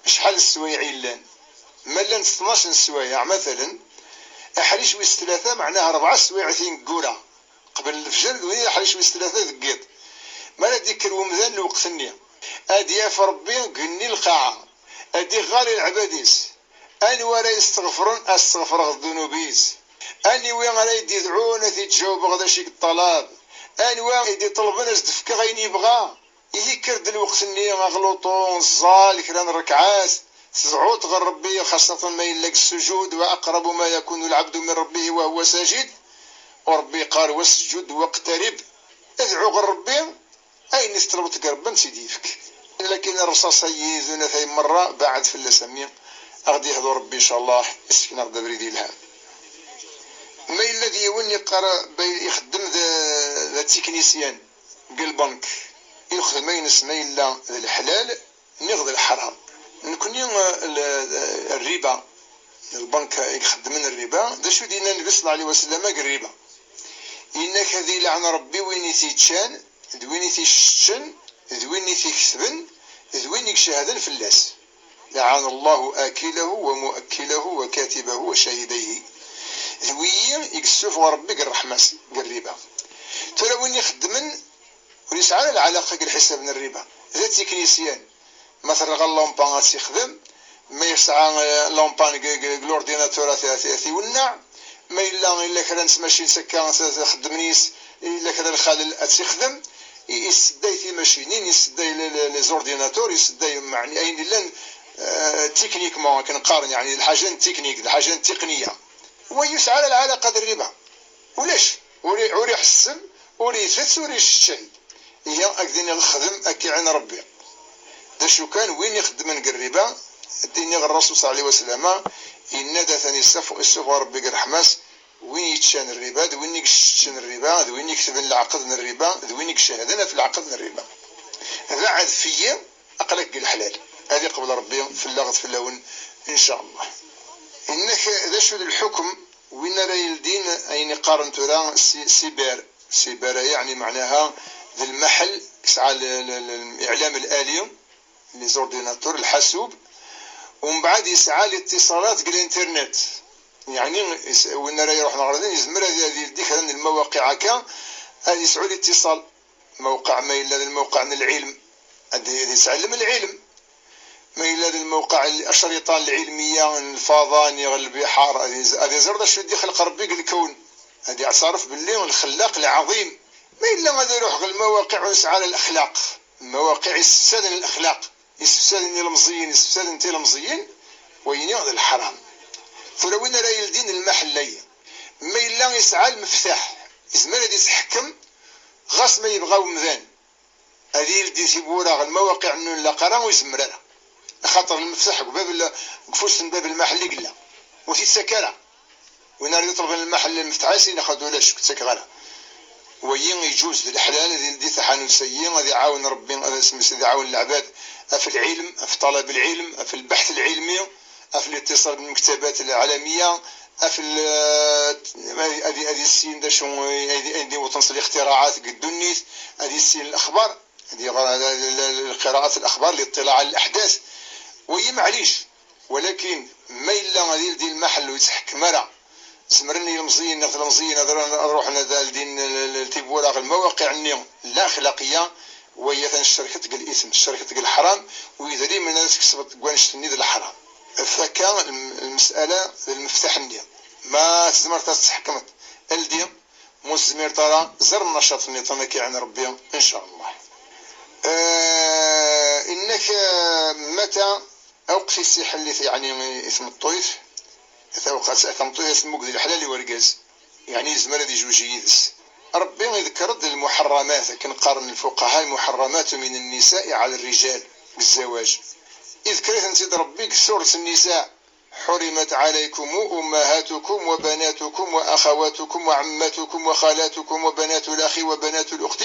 Acḥal n sswayeɛ yellan? Ma llant tnac n sswayeɛ, matalen, aḥric wis tlata, meɛnaha rebɛa sswayeɛ tineggura. Qbel lefjer, d win i d aḥric wis tlata deg yiḍ. Mi ara d-ikker wemdan lweqt-nni, ad d-yaf Rebbi deg igenni lqaɛa, ad d-iɣɣar i leɛbad-is. Anwa ara yesteɣfren, ad sseɣfreɣ ddunub-is. Aniwi ara yi-d-idɛun, ad t-id-jawbeɣ d acu i yeṭṭalab. Anwa i d-iṭelben, ad s-d-fkeɣ ayen yebɣa. Ihi kker-d lweqt-nni, aɣluṭu, ẓẓal kra n rrekɛat, tedɛuḍ ɣer Rebbi, xaṣṣatan ma yella deg ssujud, wa aqrabu ma yakunu lɛebdu min Rebbihi wa huwa sajid. U Rebbi yeqqar: "Wasjud waqtarib." Dɛu ɣer Rebbi, ayen i teṭlebeḍ deg Rebbi ad m-tt-id-yefk. Lakin rṣaṣ-ayi d unatay merra, beɛɛed fell-as a mmi, a ɣ-d-yehdu Rebbi, ncallah, yessken-aɣ-d abrid yelhan. Ma yella d yiwen yeqqar, ixeddem d, d atiknisyan deg lbank, ixdem ayen-is ma yella d leḥlal, niɣ d leḥram. Nekni, eh, l-, eh, rriba, lbank i ixeddmen rriba, d acu i d-yenna Nnbi ṣalla Llahu ɛalayhi wa sallam deg rriba? Inna-k ad ilɛen Ṛebbi win i t-iččan, d win i t-iceččen, d win i t-iketben, d win i icehden fell-as. لعن الله آكله ومؤكله وكاتبه وشاهديه. D wiyi i yessufeɣ Ṛebbi deg ṛṛeḥma-s, deg rriba. Tura win ixeddmen ur yesɛi ara lɛalaqa deg lḥisab n rriba. D atiknisyan. Ma terɣa lampa ad tt-ixdem, ma yesɛa, eh, lampa deg, deg, deg l'ordinateur ad t-, ad t-, ad t-iwenneɛ, ma yella, yella kra n tmacint akka t-, t-, xeddmen yes, yella kra lxalel ad tt-ixdem, i-, yessedday timacinin, yessedday le-, le-, les ordinateurs, yessedday, meɛni, ayen yellan, eh, techniquement, akken qqaren, yeɛni, d lḥaǧa n technique, d lḥaǧa n tiqniya. Wa yesɛa ara lɛalaqa d rriba. Ulac. Ur i-, ur iḥessem, ur itett, ur iceččay. Ihi, ad k-d-iniɣ xdem ad k-iɛin Ṛebbi. D acu kan, win ixeddmen deg rriba, ad d-iniɣ Ṛṛasul ṣalla Llahu ɛalayhi wa sallam, yenna-d atan yessuf-, yessufeɣ Ṛebbi deg ṛṛeḥma-s, win yeččan rriba, d win i yeceččen rriba, d win iketben lɛaqed n rriba, d win icehden ɣef lɛaqed n rriba. Beɛɛed fell-i, aql-ak deg leḥlal. Ad iqbel Ṛebbi fell-aɣ d fell-awen, in ca Allah. Inna-k d acu d lḥukm win ara yeldin ayen i qqaren tura si-, cyber. Cyber, yeɛni meɛnaha d lmaḥel yesɛa l-, l-, l-, liɛlam lali, les ordinateurs, lḥasub, umbeɛd yesɛa liṭiṣalat deg l'internet. Yeɛni is-, win ara iruḥen ɣer din yezmer ad, ad yeldi kra n lmawaqiɛ akka, ad yesɛu liṭiṣal. Mawqeɛ ma yella d lmawqeɛ n lɛilm, ad, ad yesɛellem lɛilm. Ma yella d lmawqeɛ, acriṭa lɛilmiya n lfaḍa, niɣ lbiḥar, ad iz-, ad iẓer d acu i d-ixleq Ṛebbi deg lkawn. Ad yeɛtaref belli lxellaq lɛaḍim. Ma yella ad iruḥ ɣer lmawaqiɛ ur nesɛi ara lexlaq, lmawaqiɛ yessefsaden lexlaq, yessefsaden ilemẓiyen, yessefsaden tilemẓiyin, wayini d lḥaram. Tura win ara yeldin lmaḥella-yi, ma yella yesɛa lmeftaḥ, yezmer ad yesḥekkem, ɣas ma yebɣa umdan ad yeldi tiwwura ɣer lmawaqiɛ-nni ur nlaq ara, ur izemmer ara. Axaṭer lmeftaḥ deg bab l-, deg ufus n bab lmaḥell i yella. Ur t-ittak ara. Win ara iṭelben lmaḥell, lmeftaḥ-is, yenna-k ulac, ur k-ttakeɣ ara. Wayi iǧuz d leḥlal, ad yeldi taḥanut-ayi, ad iɛawen Ṛebbi, ad as-, ad iɛawen leɛbad ɣef lɛilm, ɣef ṭalab lɛilm, ɣef lbeḥt lɛilmi, ɣef liṭiṣal bilmektabat lɛalamiya, ɣef l-, ad, ad, ad yissin d acu, ad, ad iwṭen s lixtiraɛat deg ddunit, ad yissin lexbar, ad iɣer, l-, l-, l-, qiraat lexbar, liṭṭilaɛ ɛala laḥdat. Wayi maɛlic. Walakin ma yella ad yeldi lmaḥell ur yettḥekkem ara, zemren yilemẓiyen neɣ tlemẓiyin ad, ad ruḥen ad aldin l-, l-, tiwwura ɣer lmawaqiɛ-nni la axlaqiya, waya atan ccerket deg lithm, ccerket deg leḥram, u idrimen ara tkesbeḍ deg wannect-nni d leḥram. Ɣef wakka, lm-, lmesala d lmeftaḥ-nni. Ma tzemreḍ ad tḥekmeḍ, aldi, ma ur tezmireḍ ara, ẓer nnacaṭ nniḍen ad k-iɛin Ṛebbi, in ca Allah. Eh, inna-k, eh, mata awqet-is i ḥellit, yeɛni i tmeṭṭuyt, tawqet, tameṭṭuyt ad temmug d leḥlal i urgaz, yeɛni yezmer ad ijuj yid-s. Ṛebbi iḍekkeṛ-d lmuḥeṛṛamat, akken qqaren lfuqaha, المحرمات من النساء على الرجال deg zzawaj. Iḍekkeṛ-itent-id Ṛebbi deg surat Nnisa. حرمت عليكم أمهاتكم وبناتكم وأخواتكم وعماتكم وخالاتكم وبنات الأخ وبنات الأخت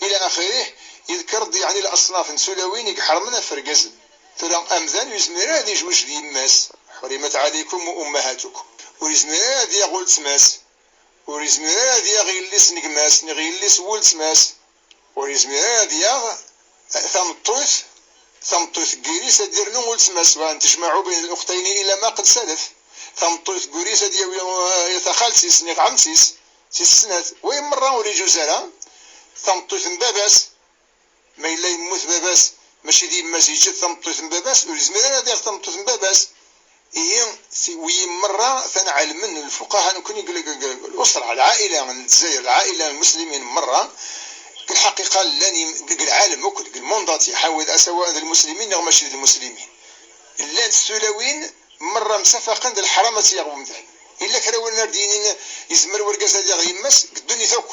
إلى آخره. Iḍekkeṛ-d, yeɛni, laṣnaf n tulawin i iḥermen ɣef yergazen. Tura, amdan ur yezmir ara ad ijuj d yemma-s. حرمت عليكم أمهاتكم. Ur yezmir ara ad yaɣ weltma-s. Ur yezmir ara ad yaɣ yelli-s n gma-s, neɣ yelli-s n weltma-s. Ur yezmir ara ad yaɣ tameṭṭut, tameṭṭut n yiri-s ad d-irnu weltma-s, وأن تجمعوا بين الأختين إلا ما قد سلف. Tameṭṭut n yiri-s ad yawi, eh, taxalt-is neɣ ɛemti-s, tis snat. Wayen merra ur iǧuz ara. Tameṭṭut n baba-s, ma yella yemmut baba-s, mačči d yemma-s, yeǧǧa-d tameṭṭut n baba-s, ur yezmir ara ad yaɣ tameṭṭut n baba-s. Ihi, ti-, wiyi merra atan ɛelmen lfuqaha, nekkni deg, deg, deg, الأسرة, العائلة n Lezzayer, العائلة n lmuslimin merra, deg lḥaqiqa llan im-, deg lɛalem akk, deg le monde entier, ḥawa d asawa d lmuslimin neɣ mačči d lmuslimin. Llant tulawin merra msafaqen d leḥram ad tt-yaɣ umdan. Illa kra win ara d-yinin yezmer wergaz ad yaɣ yemma-s deg ddunit akk.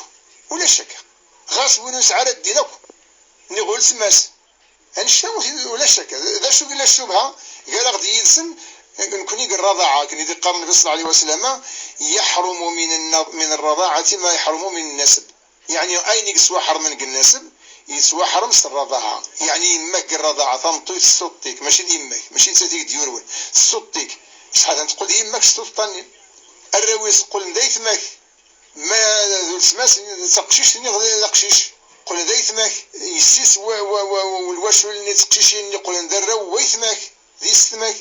Ulac akka. Ɣas win ur nesɛi ara ddin akk, niɣ weltma-s. Annect-a ur t-, ulac akka. D acu i yella ccubha gar-aɣ-d yid-sen, nekkni deg rraḍaɛa, akken i d-iqqar Nnbi ṣalla Llahu ɛalayhi wa sallam, يحرم من الن-، من الرضاعة ما يحرم من النسب. Yeɛni, ayen i yettwaḥermen deg nnaseb, yettwaḥrem s rraḍaɛa. Yeɛni, yemma-k deg rraḍaɛa, tameṭṭut tessuṭṭ-ik, mačči d yemma-k, mačči d nettat i k-d-yurwen, tessuṭṭ-ik. Ṣṣeḥ ad teqqel d yemma-k s tuṭṭa-nni. Arraw-is qqlen d aytma-k. Ma d weltma-s, d taqcict-nni d aqcic, qqlen d aytma-k, yessi-s wa, wa, wa, wa, lwacul-nni d teqcicin-nni qqlen d arraw n waytma-k, d yessetma-k.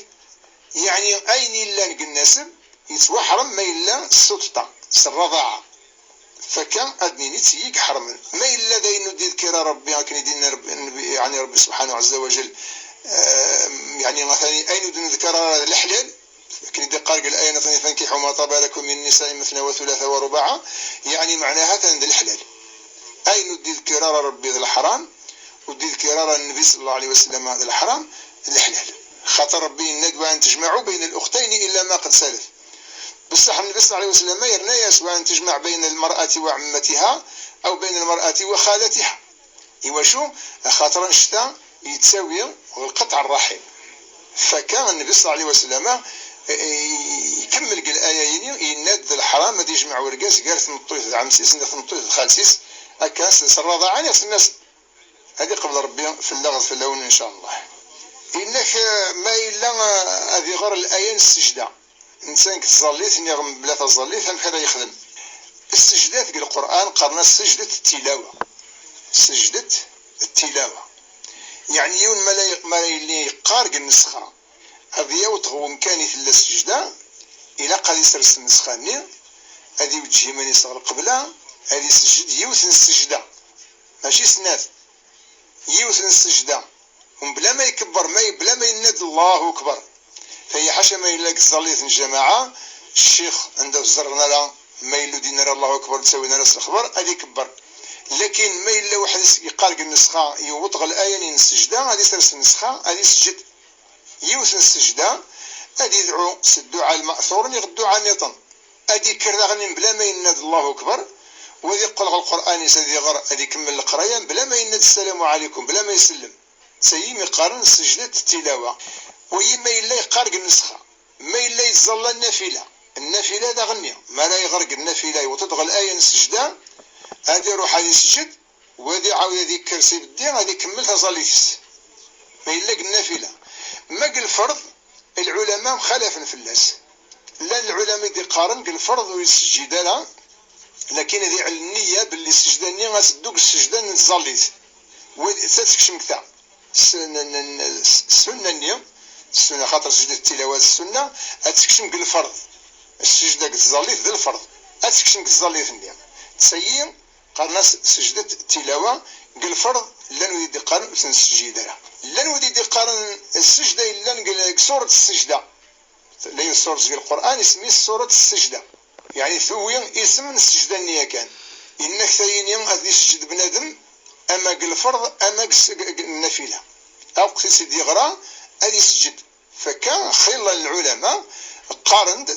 Yeɛni ayen yellan deg nnaseb yettwaḥrem ma yella s tuṭṭa, s rraḍaɛa. Fakka ad nini d tigi iḥermen. Ma yella d ayen ur d-yedkir ara Rebbi, akken i d-yenna Rebbi, Nnbi, yeɛni Rebbi subḥanahu ɛezza wa jell, eh, yeɛni atan ayen ur d-nedkar ara d leḥlal, akken i d-iqqar deg laya-nni: "Fankiḥu ma ṭaba lakum min nnisa'i matna wa thulatha wa rubaɛa", yeɛni meɛnaha atan d leḥlal. Ayen ur d-yedkir ara Rebbi d leḥram, ur d-yedkir ara Nnbi sallallahu ɛalayhi wa sallam d leḥram, d leḥlal. Xaṭer Rebbi yenna-d: "Wa an tajmaɛu bayna al-uxtayni illa ma qad salaf." Bessaḥ Nnbi sallallahu ɛalayhi wa sallam yerna-yas: "Wa an tajmaɛ bayna al-mar'ati wa ɛemmatiha, aw bayna al-mar'ati wa xalatiha." Iwacu? Axaṭer annect-a yettawi ɣer lqeṭɛ rraḥim. Fakka Nnbi sallallahu ɛalayhi wa sallam, eh, eh, ikemmel deg laya-yini, yenna-d d leḥram ad yejmeɛ urgaz gar tmeṭṭut d ɛemti-s neɣ tmeṭṭut d xalti-s, akka s, s rraḍaɛa neɣ s nnaseb. Ad iqbel Rebbi fell-aɣ d fell-awen, in ca Allah. Yenna-k, eh, ma yella, eh, ad iɣer laya n ssejda, netta deg tẓallit, niɣ mebla taẓallit, amek ara yexdem? Ssejdat deg Lqur'an qqaren-as sejdet tilawa. Sejdet tilawa. Yeɛni yiwen ma la, ma la yelli yeqqar deg nnessxa, ad yaweḍ ɣer wemkan i tella ssejda, ilaq ad isers nnessxa-nni, ad iweǧǧeh iman-is ɣer lqebla, ad isejjed yiwet n ssejda. Mačči snat. Yiwet n ssejda. Mebla ma ikebber, ma, bla ma yenna-d Allahu Akbar. Tayi ḥaca ma yella deg tẓallit n lǧamaɛa, ccix anda ur ẓerren ara, ma yella ur d-yenni ara Allahu Akbar, ur ttawin ara s lexber, ad ikebber. Lakin ma yella weḥd-s yeqqar deg nnessxa, yewweḍ ɣer laya-nni n ssejda, ad isers nnessxa, ad isejjed yiwet n ssejda, ad idɛu s dduɛa lmaɛtur neɣ dduɛa nniḍen. Ad ikker daɣen mebla ma yenna-d Allahu Akbar, u ad iqqel ɣer Lqur'an-is ad iɣer, ad ikemmel leqraya mebla ma yenna-d Ssalamu ɛalaykum, bla ma isellem. D tayi mi qqaren sejdat tilawa. Wayi ma yella yeqqar deg nnessxa, ma yella yettẓalla nnafila, nnafila d aɣenni, mi ara iɣer deg nnafila yewweḍ-d ɣer laya n ssejda, ad iruḥ ad isejjed, u ad iɛawed ad ikker s ibeddi ad ikemmel taẓallit-is. Ma yella deg nnafila. Ma deg lferḍ, lɛulama mxalafen fell-as. Llan lɛulama i d-iqqaren deg lferḍ ur yesseǧǧid ara, lakin ad iɛell nniya belli ssejda-nni ad teddu deg ssejda n tẓallit. Wa, ta tekcem deg ta. S-, n-, n-, n-, s-, ssunna-nni, ssunna, xaṭer sejdat tilawa d ssunna, ad tekcem deg lferḍ. Ssejda deg tẓallit d lferḍ. Ad tekcem deg tẓallit-nni. Tayi, qqaren-as sejdat tilawa, deg lferḍ, llan wid i d-iqqaren ur ten-nesseǧǧid ara. Llan wid i d-iqqaren ssejda yellan deg, deg surat ssejda. Llan surat deg Lqur'an, isem-is surat ssejda. Yeɛni tuwi isem n ssejda-nni yakan. Yenna-k tayini ad isejjed bnadem, ama deg lferḍ, ama deg s-, deg, deg nnafila. Akk i tt-id-yeɣra, ad isejjed. Fakka xilla n lɛulama qqaren-d,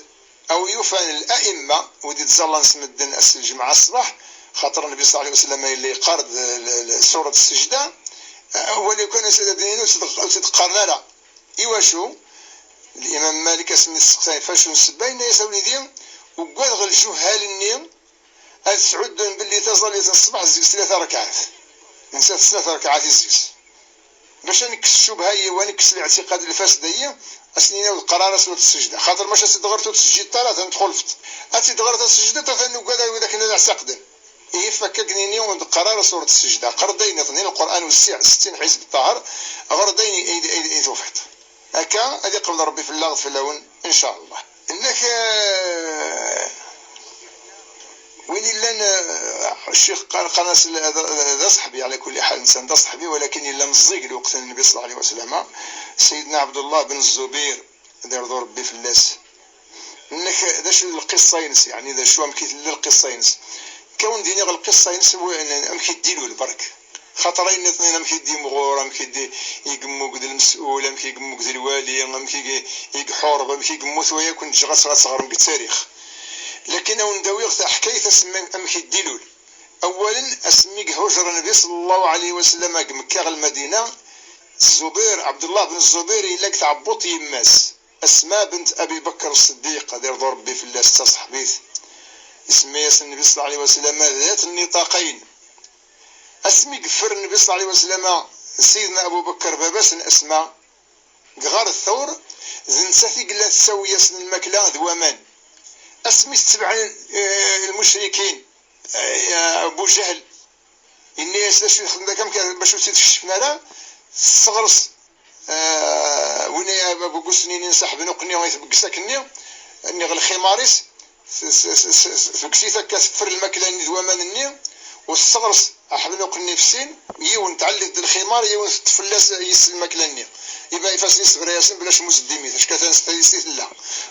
aw yufan l-a'imma, wid ittẓallan s medden ass n lǧemɛa ṣṣbeḥ, xaṭer Nnbi ṣalla Llahu ɛalayhi wa sallam yella yeqqar-d l-, l-, surat ssejda, wali kan ass-a d-nini ur tt-id-, ur tt-id-qqaren ara. Iwacu? Limam Malik asmi t-sseqsayen facu n ssebba, yenna-yas: "A wlidi, ugadeɣ lǧuhal-nni ad sɛuddun belli taẓallit n ṣṣbeḥ zeg-s tlata rekɛat." Nettat s tlata rekɛat i zeg-s. Bac ad nekkes ccubha-yi, wa nekkes liɛtiqad lfased-ayi, ad sen-nini ur d-qqar ara surat ssejda. Xaṭer maca ad tt-id-ɣer ur tt-teǧǧiḍ ara, atan txulfeḍ. Ad tt-id-ɣer ur tt-teǧǧiḍ, atan nugad ad wid akken ad ɛtiqden. Ihi fakk akken-nni ur d-qqar ara surat ssejda. Ɣer-d ayen iḍnin, Lqur'an wessiɛ, settin ḥizb ṭaher, ɣer-d ayen i, i, i, i tufiḍ. Akka, ad iqbel Rebbi fell-aɣ d fell-awen, in ca Allah. Nnek, eh, win illan, eh, ccix qqar-, qqaren-as l-, d, d aṣeḥbi, ɛla kulli ḥal, nsan d aṣeḥbi, walakin yella meẓẓi deg lweqt n Nnbi ṣalla Llahu ɛalayhi wa sallam, Sayidna Ɛebdullah ben Zzubir, ad irḍu Rebbi fell-as. Nnek, d acu d lqissa-ines, yeɛni d acu, amek i tella lqissa-ines? Kawen d-iniɣ lqissa-ines, w-, n-, amek i d-ilul, berk. Xaṭer ayen nniḍen, amek i d-imɣur, amek i d-, i yemmug d lmes'ul, amek i yemmug d lwali, amek i, i iḥureb, amek i yemmut, wa yakk n-ǧǧeɣ ad, ad teɣrem deg ttarix. Lakin awen-d-awiɣ taḥkayt asmi, amek i d-ilul. Awalen, asmi i ihujer Nnbi ṣalla Llahu ɛalayhi wa sallam deg Mekka ɣer Lmadina, Zzubir, Ɛebdullah ben Zzubir, yella deg tɛebbuṭ n yemma-s. Asma bent Abi Bakr Ṣṣeddiq, ad irḍu Rebbi fell-as, d taṣeḥbit. Isemma-yas Nnbi ṣalla Llahu ɛalayhi wa sallam dat nniṭaqayn. Asmi i yeffer Nnbi ṣalla Llahu ɛalayhi wa sallam Sidna Abu Bakr, baba-s n Asma, deg ɣar Thawr, d nettat i yella tessawi-yasen lmakla d waman. Asmi s-tebɛen eh, lmucrikin, eh, Abu Jahl, yenna-yas d acu i txedmeḍ akka, bac ur tt-id-kecfen ara, tesseɣres eh, win ay Abu Gusnin, ṣaḥeb n uqenni i tbegges akkenni, nniɣ lximar-is, tbegges-it akka, teffer lmakla-nni d waman-nni, u tesseɣres aḥeb n uqenni f sin, yiwen tɛelli-t d lximar, yiwen teṭṭef fell-as yis lmakla-nni. Iba ifassen-is tebra-yasen bla cmuz ddimit, acka tan s tayist i tella.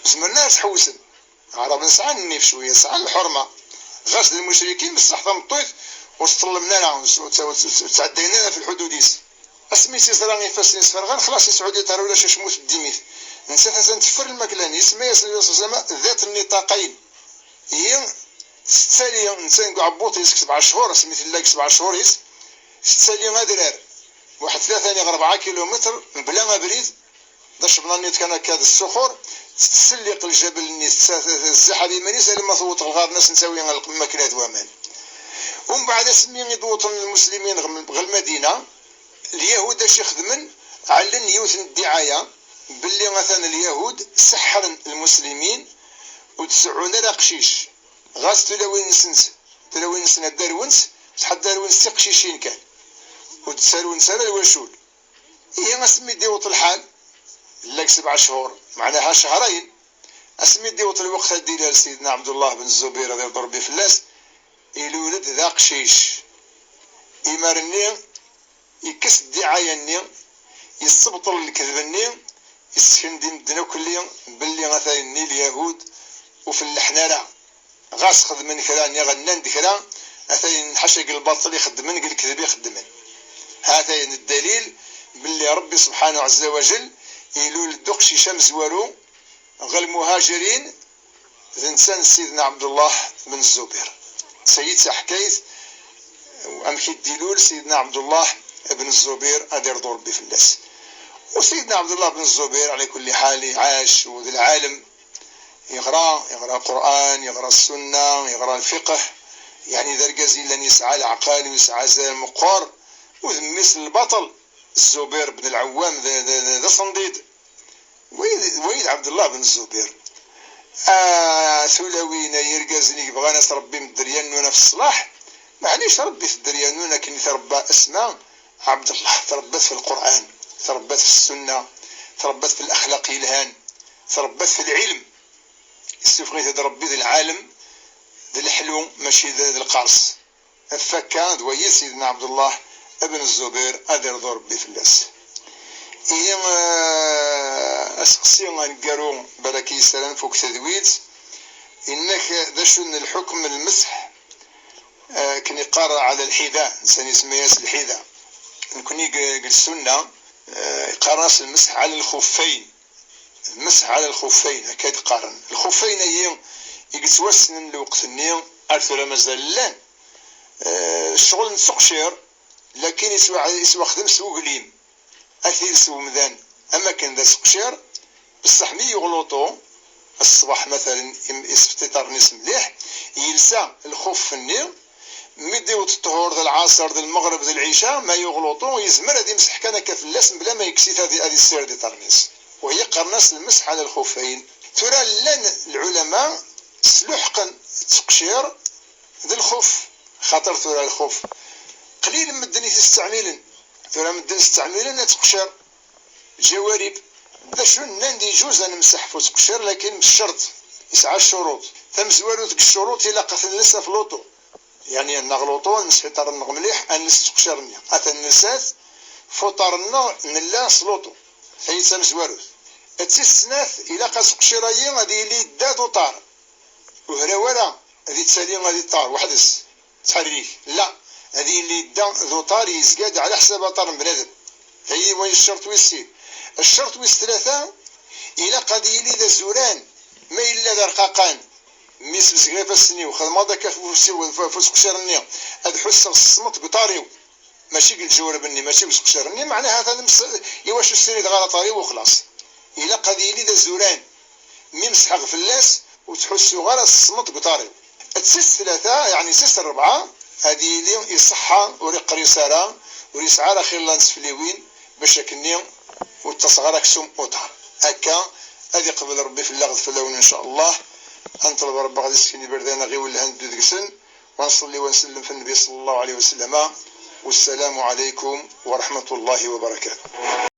Zemren ar tḥewsen. Aɛraben sɛan nnif cwiya, sɛan lḥurma. Ɣas d lmucrikin, bessaḥ tameṭṭut ur s-ṭellmen ara, ur s-, ur s-, ur s-, ur s-, ur sɛeddayen ara f lḥudud-is. Asmi i tt-iẓra ifassen-is ferɣen, xlas, ur s-ɛudit ara ulac acmut ddimit. Nettat atan teffer lmakla-nni, isemma-yas Nnbi صلى الله عليه وسلم ذات النطاقين. Ihi, tettali, netta deg uɛebbuḍ-is deg sebɛa cchur, asmi tella deg sebɛa cchur-is, tettali adrar, waḥed tlata neɣ rebɛa kilumitr, mebla abrid, d acebna-nni kan akka d ssexur, tettselliq ljabel-nni, tessa-, tezzaḥ ar iman-is, alamma tewweḍ ɣer lɣar-nni, ad sen-tawi lmakla d waman. Umbeɛd, asmi i d-wwḍen lmuslimin ɣer, ɣer Lmadina, Lyahud acu i xedmen? Ɛellen yiwet n ddiɛaya belli atan Lyahud seḥḥren lmuslimin, ur d-seɛɛun ara aqcic. Ɣas tulawin-nsent, tulawin-nsen ad d-arwent, ttḥaddarwent d tiqcicin kan. Ur d-ttarwent ara lwacul. Ihi asmi d-iwweḍ lḥal, llan sebɛa cchur, meɛnaha cehrayen, asmi d-iwweḍ lweqt ad d-ilal Sidna Ɛebdullah ben Zubir, ad irḍu Rebbi fell-as, ilul-d d aqcic. Imar-nni, yekkes ddiɛaya-nni, yessebṭel lekdeb-nni, yessken-d i medden akkelli belli atan-nni Lyahud ur felleḥen ara. Ɣas xedmen kra, niɣ nnan-d kra, atan ḥaca deg lbaṭel i xeddmen, deg lekdeb i xeddmen. Ha-t-ayen ddalil belli Rebbi subḥanahu ɛezza wa jell ilul-d uqcic amezwaru ɣer lmuhajirin, d netta n Sidna Ɛebdullah ben Zubir. Tayi d taḥkayt amek i d-ilul Sidna Ɛebdullah ben Zubir, ad irḍu Rebbi fell-as. U Sidna Ɛebdullah ben Zubir, ɛla kulli ḥal, iɛac u d lɛalem, yeɣra, yeɣra Qur'an, yeɣra Ssunna, yeɣra lfiqh, yeɛni d argaz yellan yesɛa leɛqel u yesɛa azal meqqer, u d mmi-s n lbaṭel, Zubir ben Lɛewwam d, d, d, d aṣendid. Wayi d, wayi d Ɛebdullah ben Zubir. Ah, tulawin, ay irgazen i yebɣan ad tṛebbim dderya-nwen ɣef ṣṣlaḥ, maɛlic ṛebbit dderya-nwen akken i tṛebba Asma Ɛebdullah. Tṛebbat f Lqur'an, tṛebbat f Ssunna, tṛebbat f laxlaq yelhan, tṛebbat f lɛilm. Issufeɣ-it-id Ṛebbi d lɛalem, d leḥlu, mačči d, d lqers. Ɣef wakka, d wayi Sidna Ɛebdullah ben Zubir, ad irḍu Ṛebbi fell-as. Ihi, eh, aseqsi aneggaru, balak yesɛa nfuk tadwilt, inna-k d acu n lḥukm n lmeṣḥ, eh, akken iqqar ɛla lḥida, nsan isemma-yas lḥida. Nekni deg, deg Ssunna, eh, iqqar-as lmeṣḥ ɛla lxuffayn. Lmeṣḥ ɛla lxuffayn, akka i d-qqaren. Lxuffayn-ayi i yettwassnen lweqt-nni, ar tura mazal llan. Eh, ccɣel n tseqcir, lakin iswa-, iswexdem s uglim. Ad t-yels umdan am akken d aseqcir, bessaḥ mi yuɣ luṭu, ṣṣbeḥ, matalen, im-, isfeṭ iṭarren-is mliḥ, yelsa lxuf-nni, mi d-iwweḍ ṭṭhur d lɛaṣer d lmeɣreb d lɛica, ma yuɣ luṭu, yezmer ad imseḥ kan akka fell-as, mebla ma yekkes-it ad, ad issired iṭarren-is. Wayi qqaren-as lmeṣḥ ɛla lxuffayn. Tura llan lɛulama sluḥqen tteqcir d lxuf, xaṭer tura lxuf qlil medden i t-isteɛmilen. Tura medden steɛmilen ttqecir. Lǧawarib, d acu nnan-d, iǧuz ad nemseḥ f useqcir, lakin s ccerṭ, yesɛa ccuruṭ. Tamezwarut deg ccuruṭ, ilaq ad t-nels ɣef luṭu. Yeɛni, ad naɣ luṭu, ad nemseḥ iṭarren-nneɣ mliḥ, ad nels ttqecir-nni. Ad t-nelsa f uṭar-nneɣ, nella s luṭu. Tayi d tamezwarut. D tis snat, ilaq aseqcir-ayi ad yili yedda d uṭar. Ur hraw ara ad ittali, ad iṭar weḥd-s, ttḥerrik. La, ad yili yedda d uṭar, yezga-d ɛla ḥsab aṭar n bnadem. Tayi d wayen ccerṭ wis sin. Ccerṭ wis tlata, ilaq ad yili d azuran. Ma yella d arqaqan, mi s-bezgeɣ ifassen-iw, xedmeɣ-d akka f useqcir-nni, ad ḥusseɣ s ṣṣmeṭ deg uṭar-iw. Mačči deg leǧwrab-nni, mačči deg useqcir-nni, meɛna ha-t-an ms-, iwacu ssirideɣ ara aṭar-iw u xlaṣ. Ilaq ad yili d azuran. Mi mesḥeɣ fell-as, ur ttḥussuɣ ara s ṣṣmeṭ deg uṭar-iw. D tis tlata, yeɛni tis rebɛa, ad yili iṣeḥḥa, ur iqqris ara, ur yesɛi ara xilla n tfeliwin, bac akkenni ur ttaseɣ ara aksum uṭar. Akka, ad iqbel Rebbi fell-aɣ d fell-awen, in ca Allah. Ad neṭleb Rebbi ad isken iberdan aɣiwel lhan ddu deg-sen, wa nṣelli wa nsellem f Nnbi ṣella Llahu ɛalayhi wa sallama. Wassalamu ɛalaykum wa raḥmatu Llahi wa barakatuh.